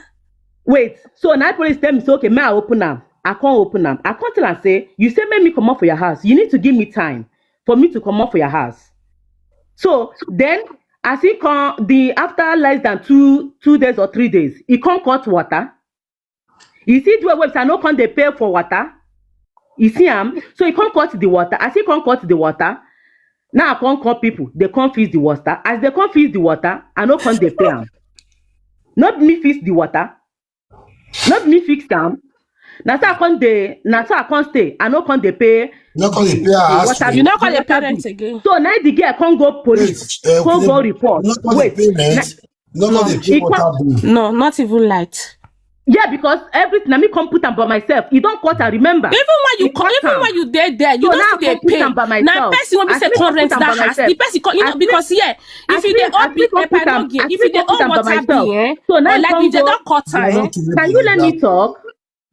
Wait, so na police tell me say, okay, may I open am? I can't open am. I can't tell am say, you say make me comot for your house. You need to give me time for me to comot for your house. So then, as he come, the, after less than two, two days or three days, he come cut water. You see the way wey I no come dey pay for water. You see am? So he come cut the water. As he come cut the water, now I come call people. They come fix the water. As they come fix the water, I no come dey pay am. No be me fix the water. No be me fix am. Na so I come dey, na so I come stay. I no come dey pay. No come dey pay her house rent. You no come dey pay rent again. So now the girl come go police, come go report. Wait, no come dey pay rent. No come dey pay water bill. No, not even light. Yeah, because everything na me come put am by myself. E don cut am, remember. Even when you come, even when you dey there, you don still dey pay. Na person wey be say come rent that house. The person come, you know, because yeah, if you dey owe bill, if you dey owe water bill, eh, so now like you don cut am. Can you let me talk?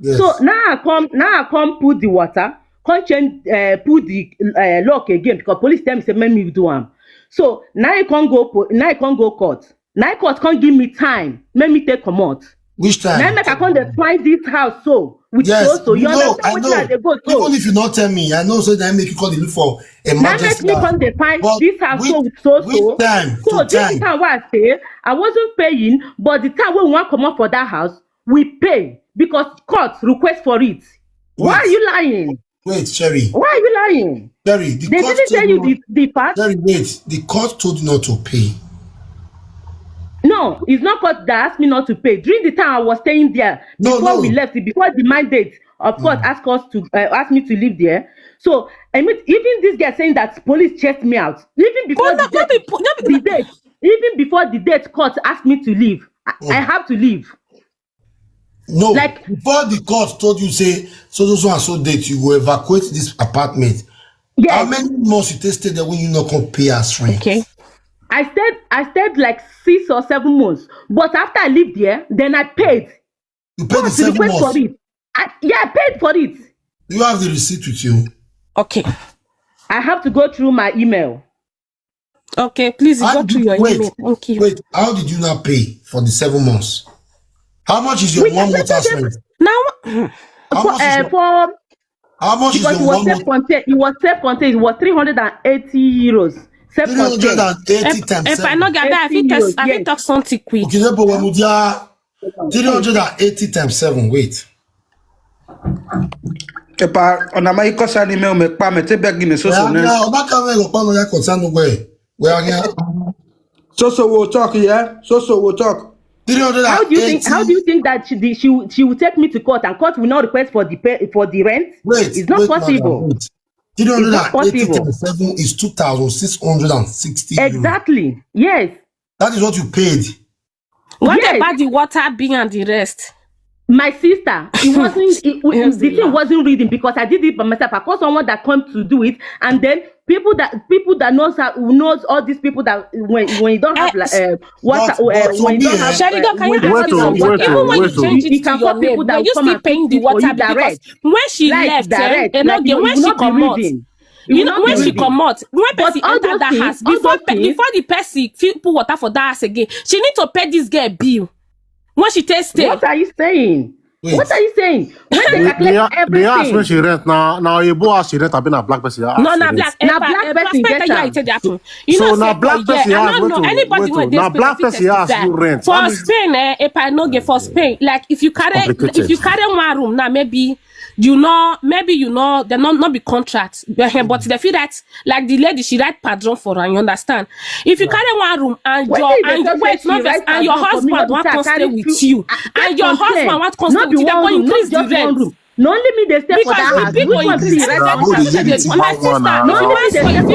Yes. So now I come, now I come put the water, come change, uh, put the, uh, lock again because police tell me say make me do am. So now I come go, now I come go court. Now court come give me time, make me take comot. Which time? Now make I come dey find this house so with so so. You understand wetin I dey go so? Even if you not tell me, I know say that make you come dey look for a magistrate. Now make me come dey find this house so with so so. Which time? So this time wey I say I wasn't paying, but the time wey we wan comot for that house, we pay because court request for it. Why are you lying? Wait, Sherry. Why are you lying? Sherry, the court told you not to pay. They didn't tell you the, the fact? Sherry, wait. The court told you not to pay. No, it's not court that asked me not to pay. During the time I was staying there, before we left, before the mandate of court asked us to, uh, asked me to live there. So I mean, even this girl saying that police chased me out, even before the date, the date, even before the date court asked me to leave, I, I have to leave. No, like, before the court told you say so, so, so and so date you go evacuate this apartment. Yes. How many months you take stay there when you not come pay us rent? Okay. I stayed, I stayed like six or seven months. But after I lived there, then I paid. You paid the seven months? I, yeah, I paid for it. Do you have the receipt with you? Okay. I have to go through my email. Okay, please go to your email. Thank you. Wait, how did you not pay for the seven months? How much is your one month house rent? Now, how much is your, how much is your one month? Because it was self-contained. It was self-contained. It was three hundred and eighty euros. Self-contained. Three hundred and eighty times seven. If I no get that, I fit talk something quick. Okay, no problem. Three hundred and eighty times seven. Wait. Epa, ona ma iko sani me o me pa me te beg me so so na. Na o ba ka me go pa me ya concern we. We are here. So so we'll talk, yeah. So so we'll talk. Three hundred and eighty. How do you think, how do you think that she, she, she will take me to court and court will not request for the pay, for the rent? Wait, it's not possible. Wait, madam, wait. Three hundred and eighty times seven is two thousand six hundred and sixty euro. Exactly. Yes. That is what you paid. What about the water bill and the rest? My sister, it wasn't, it, it, the thing wasn't reading because I did it by myself. I called someone that come to do it, and then people that people that knows how knows all these people that when when you don't have like uh, water But- uh, but for when you me, don't eh, have Sheridan, uh, can you when you ask Wait, me oh, something? wait, Even oh, when you wait, oh. change you it to can your call people name, that were will you come still and paying the fix it for water? You Because direct. When she Like left, eh, direct. eh, no, Like, girl, you when will she not be come out, reading. you will know, not be when she reading. come out, when But person all enter those that things, house, all before those pe- things, before the person feel put water for that house again, she need to pay this girl bill. When she take stay, what are you saying? Wait. What are you saying? When they The, calculate the, the house when everything. She rent now, now a boy house she rent, have been a black person house. No, She na rent. black. Na Epa, black eh, person Prosper get tell you how am. you take that happen. You So know, na say black for here, person I house, don't wait know oh, anybody wait where oh. they Na black specific person to house that. You rent. For That mean- Spain, eh, if I no get for Spain, like if you carry Complicated. if you carry one room now, maybe you know, maybe you know, they not not be contract, eh, but they feel that like the lady she write padron for her. You understand? If you carry one room and What your if they and just wait, say not she vex, write and your padron for me, husband no want be say I come stay carry with two- you, I- I and your complain. husband want come stay Not be with you, they one go room, increase not the just one rent. Room. No, only me they stay for Because that the house. big Which one one is be this. right Now, now? who dey No, only me they stay for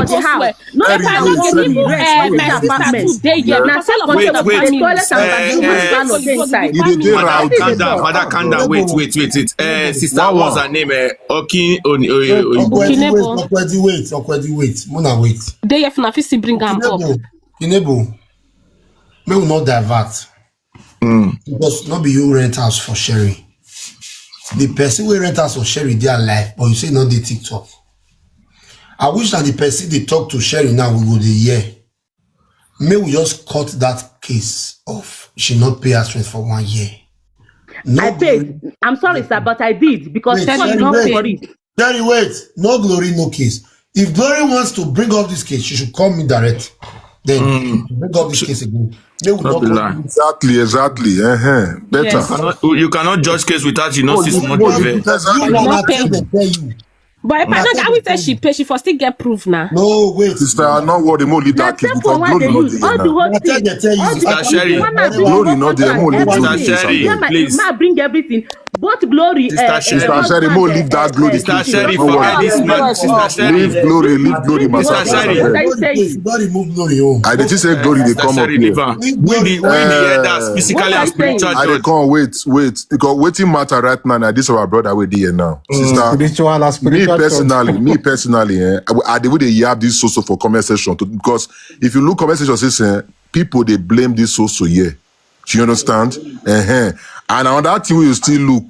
the house. No, If I no get even uh, my sister too dey here because all of us Wait, na wait. family. Toilet and bathroom. Family. Madam, Madam, calm down, madam, calm down. Wait, wait. Uh, sister, what's her name? Uh, Okin Oni. Okwedi, wait, Okwedi, wait, Okwedi, wait. Mona, wait. Dey here, if una fit still bring am up. Kinebo, may we not divert. Because not be you rent house for Sherry. The person we rent house for Sherry, they are alive, but you say not the TikTok. I wish that the person they talk to Sherry now we go the year. May we just cut that case off. She not pay us rent for one year. No, I paid. I'm sorry, sir, but I did because Wait, Sherry Sherry, not wait. For it. Sherry, wait. No Glory, no case. If Glory wants to bring up this case, she should call me direct. Then bring up this case again. May we Not not be lie. Exactly, exactly. Uh-huh. Better. Yes. Cannot, you cannot judge case without you not see small What devil. the- Because you No wanna pay. tell them, tell you. But if I Nothing know that we say to she pay, she for still get proof now. No, wait. Sister, no worry, mo leave Na that case take because for one Glory dey not use there all the now. whole Na tell thing. they tell you. All the Sister whole Sherry. thing. Mama bring Glory all not the there, mo leave everything. Glory Sister inside. Sherry, Yeah, ma, please. Ma bring everything. Both Glory. Sister Uh, Sherry. uh, Sister Sherry, mo leave that Glory. Sister Case. Sherry, No worry. forget this man. Sister Sherry. Leave Glory, leave Glory, Sister matter. Sherry. What are you saying? Don't remove Glory. Oh. I dey think say Glory dey come up here. We the we the elders, physically and spiritual I dey judge. Come wait, wait. Because waiting matter right now. Now this our brother with here now. Sister, Spiritual and me spiritual. Personally, me personally, eh, I, I dey we dey hear this also for comment section too, because if you look comment section, say eh, people they blame this also here. Do you understand? Uh-huh. And another thing we still look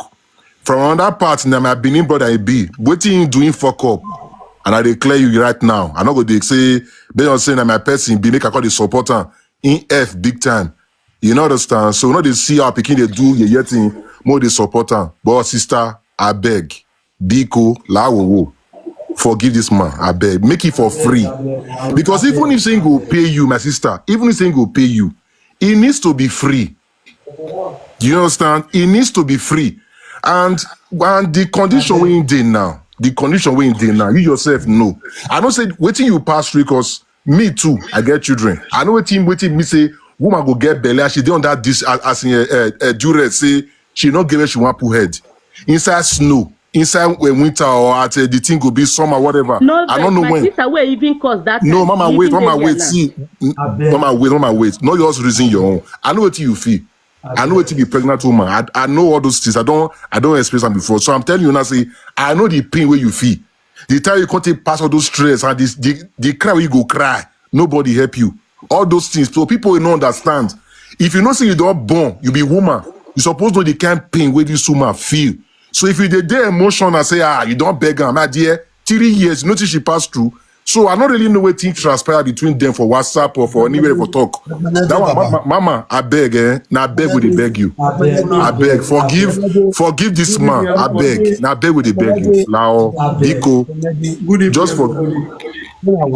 from another part now, my Benin brother he be waiting doing fuck up, and I declare you right now. I not go dey say they don't say that my person be make I call the supporter in F big time. You know understand? So not they see how picking they do ye yet thing more they support am. But sister, I beg, Biko, Lawowo, forgive this man. I beg, make it for free. Because even if saying go pay you, my sister, even if saying go pay you, it needs to be free. Do you understand? It needs to be free. And and the condition we in there now, the condition we in there now, you yourself know. I don't say waiting you pass through because me too, I get children. I know waiting waiting me say woman go get belly as she dey under this as, as in uh, uh, duress say she not give her she want put head inside snow inside uh, winter or at uh, the thing go be summer whatever. No, I don't know my when. Sister wey even cause that. No, Time, mama, she wait, even mama, dey wait, there see, n- mama, wait, mama, wait. No, yours reason your own. I know what you feel. I know what you be pregnant woman. I, I know all those things. I don't, I don't experience them before. So I'm telling you now, say, I know the pain where you feel. The time you can't take pass all those stress and this, the, the cry where you go cry. Nobody help you. All those things. So people will not understand. If you know say you don't born, you be woman. You suppose know the kind pain where this woman feel. So if you dey dey emotion and say, ah, you don't beg her, my dear, three years, you notice she passed through. So I don't really know what thing transpire between them for WhatsApp or for anywhere for talk. That one, ma- ma- mama, I beg, eh? Now I beg, we dey beg you. I beg, forgive, forgive this man. I beg, now I beg, we dey beg you. Lao, Biko, just for.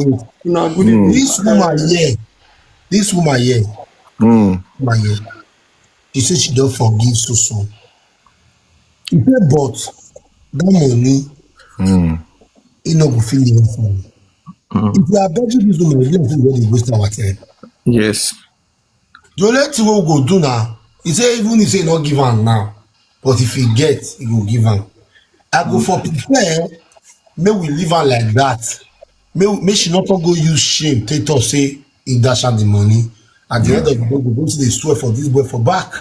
This woman here, this woman here, woman here, she said she don't forgive so soon. He said, but that money, he no go feel it for me. If you are begging this woman, you don't really waste our time. Yes. The only thing we go do now, he say even if say not give am now, but if he get, he go give am. I go for prepare, may we leave her like that. May, may she not go use shame, take us say he dash out the money. At the end of the day, we go see the swear for this boy for back.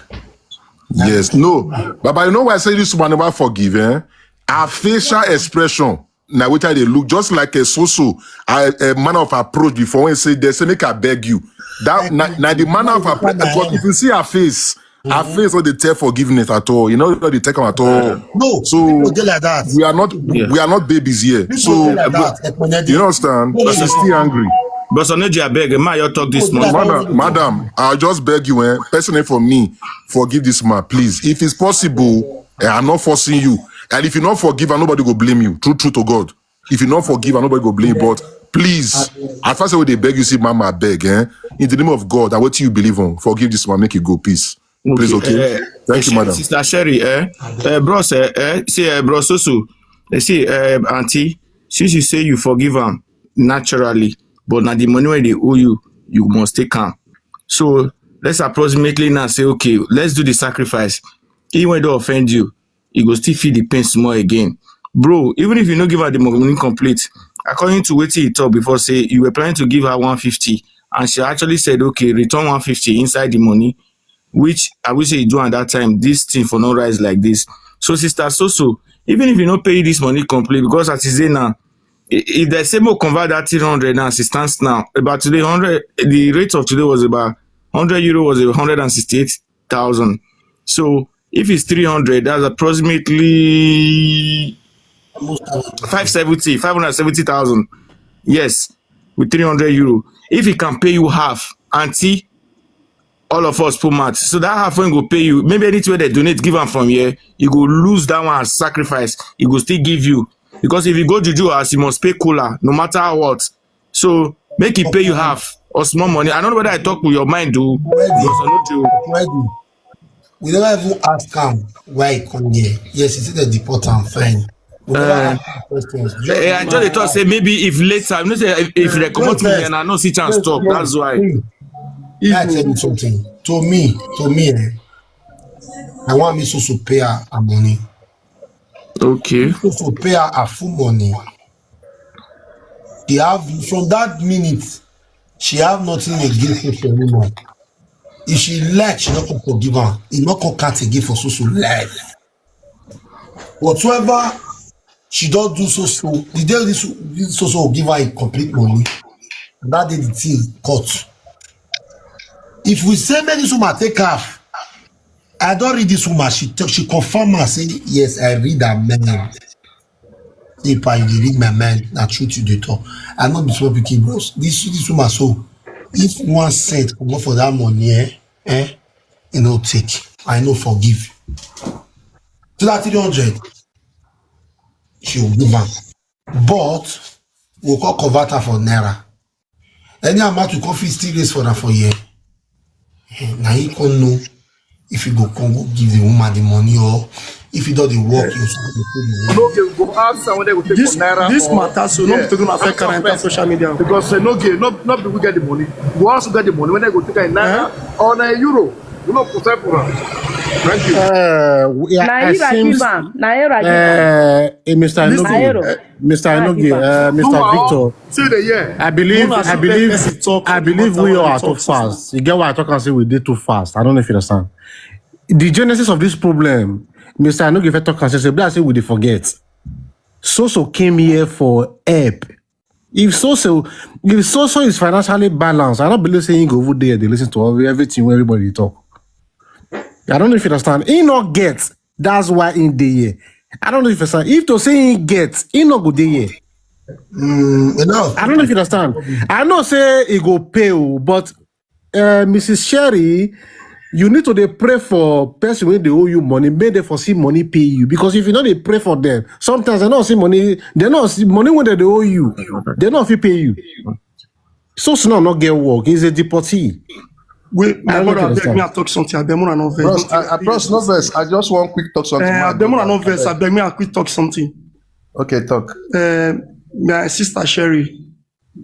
Yes, no. But, but you know why I say this woman never forgive, eh? Her facial expression. na wetin I dey look, just like a so-so, a, a manner of approach before, when say, they say, "Make I beg you." That na, na the manner of approach, because if you see her face, her face no dey tell forgiveness at all. You know, no dey take am at all. No, So, people dey like that. we are not, we are not babies here. People So, dey like that. Ekpenyede. you understand? She's still angry. But Soneji, I beg, man, you talk this People much. dey Madam, madam, I just beg you, eh, personally for me, forgive this man, please. If it's possible, eh, I'm not forcing you. And if you not forgive, and nobody go blame you. True, true to God. If you not forgive, and nobody go blame you. But please, as far as they beg you, see, mama, I beg, eh, in the name of God and what you believe on, forgive this man, make it go. Peace. Please, okay? Uh, Thank you, madam. Sister Sherry, eh? Uh, bros, eh, eh? See, uh, bros, so, so. Eh, see, uh, auntie, since you say you forgive him naturally, but now the money where they owe you, you must take him. So let's approximately now say, okay, let's do the sacrifice. Even when they offend you, you go still feel the pain small again. Bro, even if you no give her the money complete, according to what he talked before, say you were planning to give her one fifty, and she actually said, "Okay, return one fifty inside the money," which I will say you do at that time, this thing for no rise like this. So, sister, so, so, even if you no pay you this money complete, because as you say now, i- if they say more convert that three hundred now, as it stands now, about today, hundred, the rate of today was about hundred euro was a hundred and sixty-eight thousand. So, if it's three hundred, that's approximately five seventy, five hundred seventy thousand. Yes, with three hundred euro. If he can pay you half, auntie, all of us put math. So that half when go pay you, maybe anything where they donate, give am from here, you go lose that one as sacrifice. He go still give you. Because if you go juju house, you must pay cooler, no matter what. So make he pay you half or small money. I don't know whether I talk with your mind, though. Ready. Because I know you. Ready. We never even ask him why he come here. Yes, he said they deport him, fine. We never Uh, ask him questions. Eh, I just dey talk say maybe if later, you know say if, if they come out to me and I no see chance talk, that's why. Let me tell you something. To me, to me, eh, I want me so to pay her, her money. Okay. So to pay her, her full money. She have, from that minute, she have nothing against me anymore. If she like, she not gonna forgive her. He not gonna cut again for so so life. Whatsoever she don't do so so, the day this, this so so give her a complete money, and that day the thing cut. If we say make this woman take half, I don't read this woman. She talk, she confirm and say, "Yes, I read her mind." Say, "Pa, you dey read my mind. Na truth you dey talk." I no be small pikin, bros. This, this woman, so if one cent comot for that money, eh, eh, you know, take. I no forgive. So that three hundred, she will give am. But we go convert her for naira. Any amount you come fit still raise for her for here. Eh, na he come know if you go come go give the woman the money, or if you do the work, you suppose to pay the woman. Okay, we go ask someone that go take This, for naira. This Or- matter, so no Yeah. be to do na fair character social media. Because uh, no, okay, no, not people get the money. We also get the money when they go take a naira or na euro. We no put for am. Thank you. Uh, we- Na I Ira seems, give am. Na Ira give am. uh, eh, Mister Listen. Na Inoge, Ero. uh, Mister Na Inoge, give am. uh, Mister Meanwhile, Victor, see the year. I believe, Una I should believe, let person talk I believe about we our are too talk fast. You get why I talk and say we did too fast. I don't know if you understand. The genesis of this problem, Mister Inoge, if I talk and say, say, I say we dey forget. So so came here for help. If so so, if so so is financially balanced, I don't believe saying go over there. They listen to all, everything where everybody dey talk. I don't know if you understand. He not get. That's why in the year. I don't know if you understand. If to say he get, he not go there. Mm, enough. I don't know if you understand. I know say he go pay, oh, but uh, Missus Sherry, you need to dey pray for person when they owe you money, make they for see money pay you. Because if you know they pray for them, sometimes they not see money, they not see money when they owe you, they not fit pay you. So so now not get work. He's a deportee. Wait, my I don't brother, know if abeg you me I talk something. Abeg, una no vex. Bros, I, I, bros, no vex. I just want quick talk something. Eh, Mad abeg, una no dog. vex. Abeg, me I quick talk something. Okay, talk. Uh, my sister Sherry,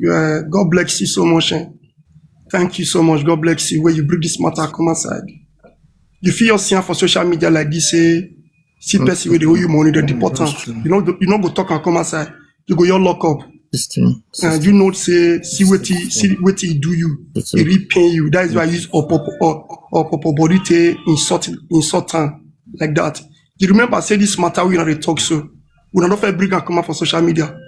uh, God bless you so much. Eh? Thank you so much. God bless you. Where you bring this matter come outside. You feel your for social media like this, say, see person where they owe you money, they deport am. You know, you know, go talk and come outside. You go your lock up. This thing. Uh, you know, say, see what he, see what he do you. He repay you. That is why I use up, up, up, up, up body to insult, insult him like that. You remember, say this matter we are talk so. Una no fit bring am come out for social media.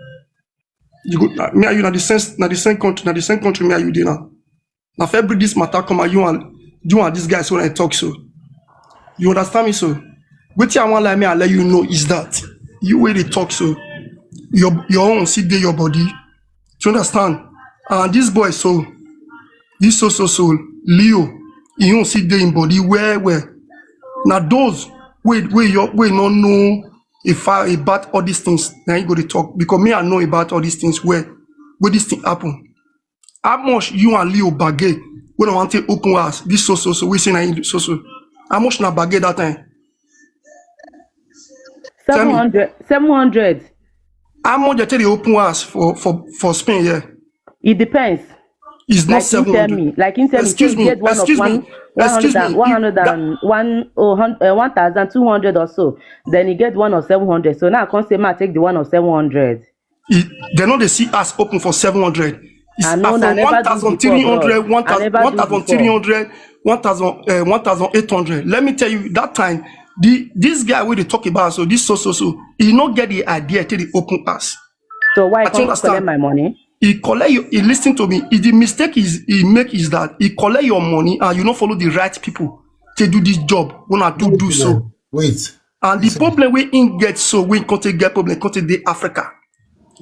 You go, na, me and you na the same, na the same country, na the same country me and you dey now. Na fit bring this matter come out, you and, you and these guys wey I talk so. You understand me so? Wetin I wan like me I let you know is that you wey dey talk so, your, your own still dey your body. Do you understand? And this boy so, this so so so, Leo, he own still dey him body well well. Na those wey, wey your, wey no know if I about all these things, na him go dey talk. Because me I know about all these things well, wey this thing happen. How much you and Leo bargain wey I wan take open house, this so so so, we say na him do so so. How much na bargain that time? Tell me. Seven hundred, seven hundred. How much they take dey open house for, for, for Spain here? It depends. It's not Like him tell seven hundred. Me, like him tell me, say Excuse he me, get one of excuse one, me, excuse me. one hundred and, one hundred and, If that one, oh, hun-, uh, one thousand two hundred or so. Then he get one of seven hundred. So now I can't say, ma, take the one of seven hundred. It, they know they see us open for seven hundred. It's I know, uh, na from never do one thousand three hundred, before, bro. I never do before. one thousand three hundred, one thousand, uh, one thousand eight hundred. Let me tell you, that time, the, this guy wey dey talk about, so this so so so, he no get the idea till he open us. So why I can't you understand. Collect my money? He collect you, he listen to me. He, the mistake is he make is that he collect your money and you no follow the right people to do this job. When I do do so. Wait. And the problem wey him get so, wey him come take get problem, come take dey Africa.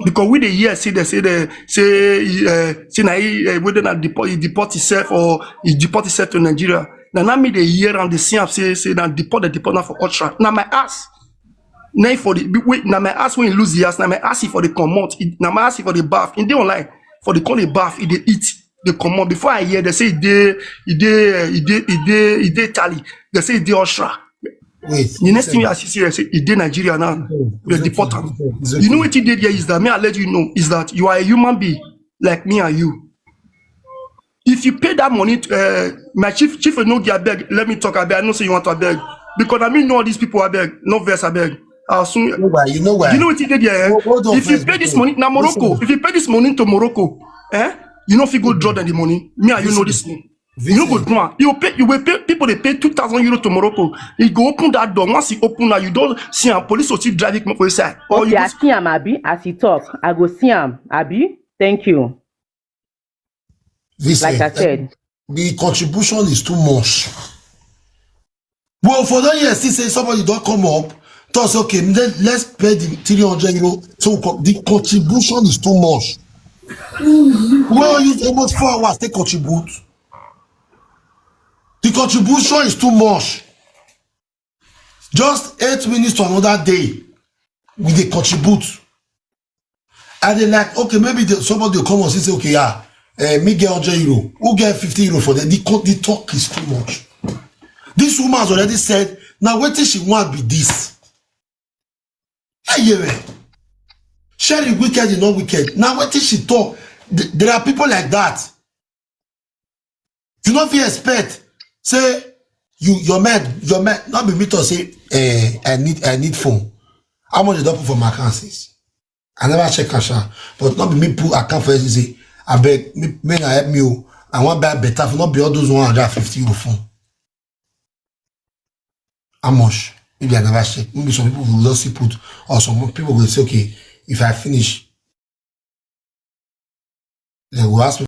Because we dey hear say they say they say uh, say na he uh, whether na deport, he deport himself or he deport himself to Nigeria. Na now me dey hear and dey see am say say na deport, they deport na for ultra. Na my ass. Na for the wait, na my ass when he lose the ass, na my ass he for the comot, he- na my ass he for the bath. In the online for the call the bath, he dey eat, the comot. Before I hear they say he dey he dey uh, he dey he dey he dey Italy. They say he dey ultra. Wait. The next thing Listen. I see, see, I say, he dey Nigeria now. They It's okay, deport am. it's okay, it's You know okay. What he did here is that me, I let you know is that you are a human being like me and you. If you pay that money, to, uh, my chief, chief, no, I beg, let me talk. I beg, I know say you want to beg because I mean, know all these people. I beg, no verse. I beg. I'll soon. You know why? You know why? You know what he did here? Eh? Hold- hold on If you first, pay this before- money, now Morocco. Listen. If you pay this money to Morocco, eh? You know if you go draw them the money. Me and you know this thing. You no go Vincent. Do am. You pay. You will pay. People they pay two thousand euro to Morocco. You go open that door. Once you open now, you don't see a police will still drive you for inside. Or Okay, you I go see am, Abi. As he talk, I go see am, Abi. Thank you. Vincent, Like I said, the contribution is too much. Well, for that year, still say somebody don't come up. Thought say, okay, then let's pay the three hundred euro. So co- the contribution is too much. Well, you almost four hours to contribute. The contribution is too much. Just eight minutes to another day, we dey contribute. And they like, okay, maybe the, somebody will come and say, okay, yeah, uh, me get hundred euro, who get fifty euro for them? The, co- the talk is too much. This woman has already said, now what she want be this? I hear it. Sherry wicked is not wicked. Now what she talk? Th- There are people like that. You not fit expect. Say you your man, your man, not be me to say, eh, I need I need phone. How much is that put for my account, sis? I never check cash out, but not be me put account for S C C. I beg, me, me na help me. Oh. I want buy better phone, not be all those one hundred fifty euro phone. How much? Maybe I never check. Maybe some people will just put, or some people will say, okay, if I finish, they will ask me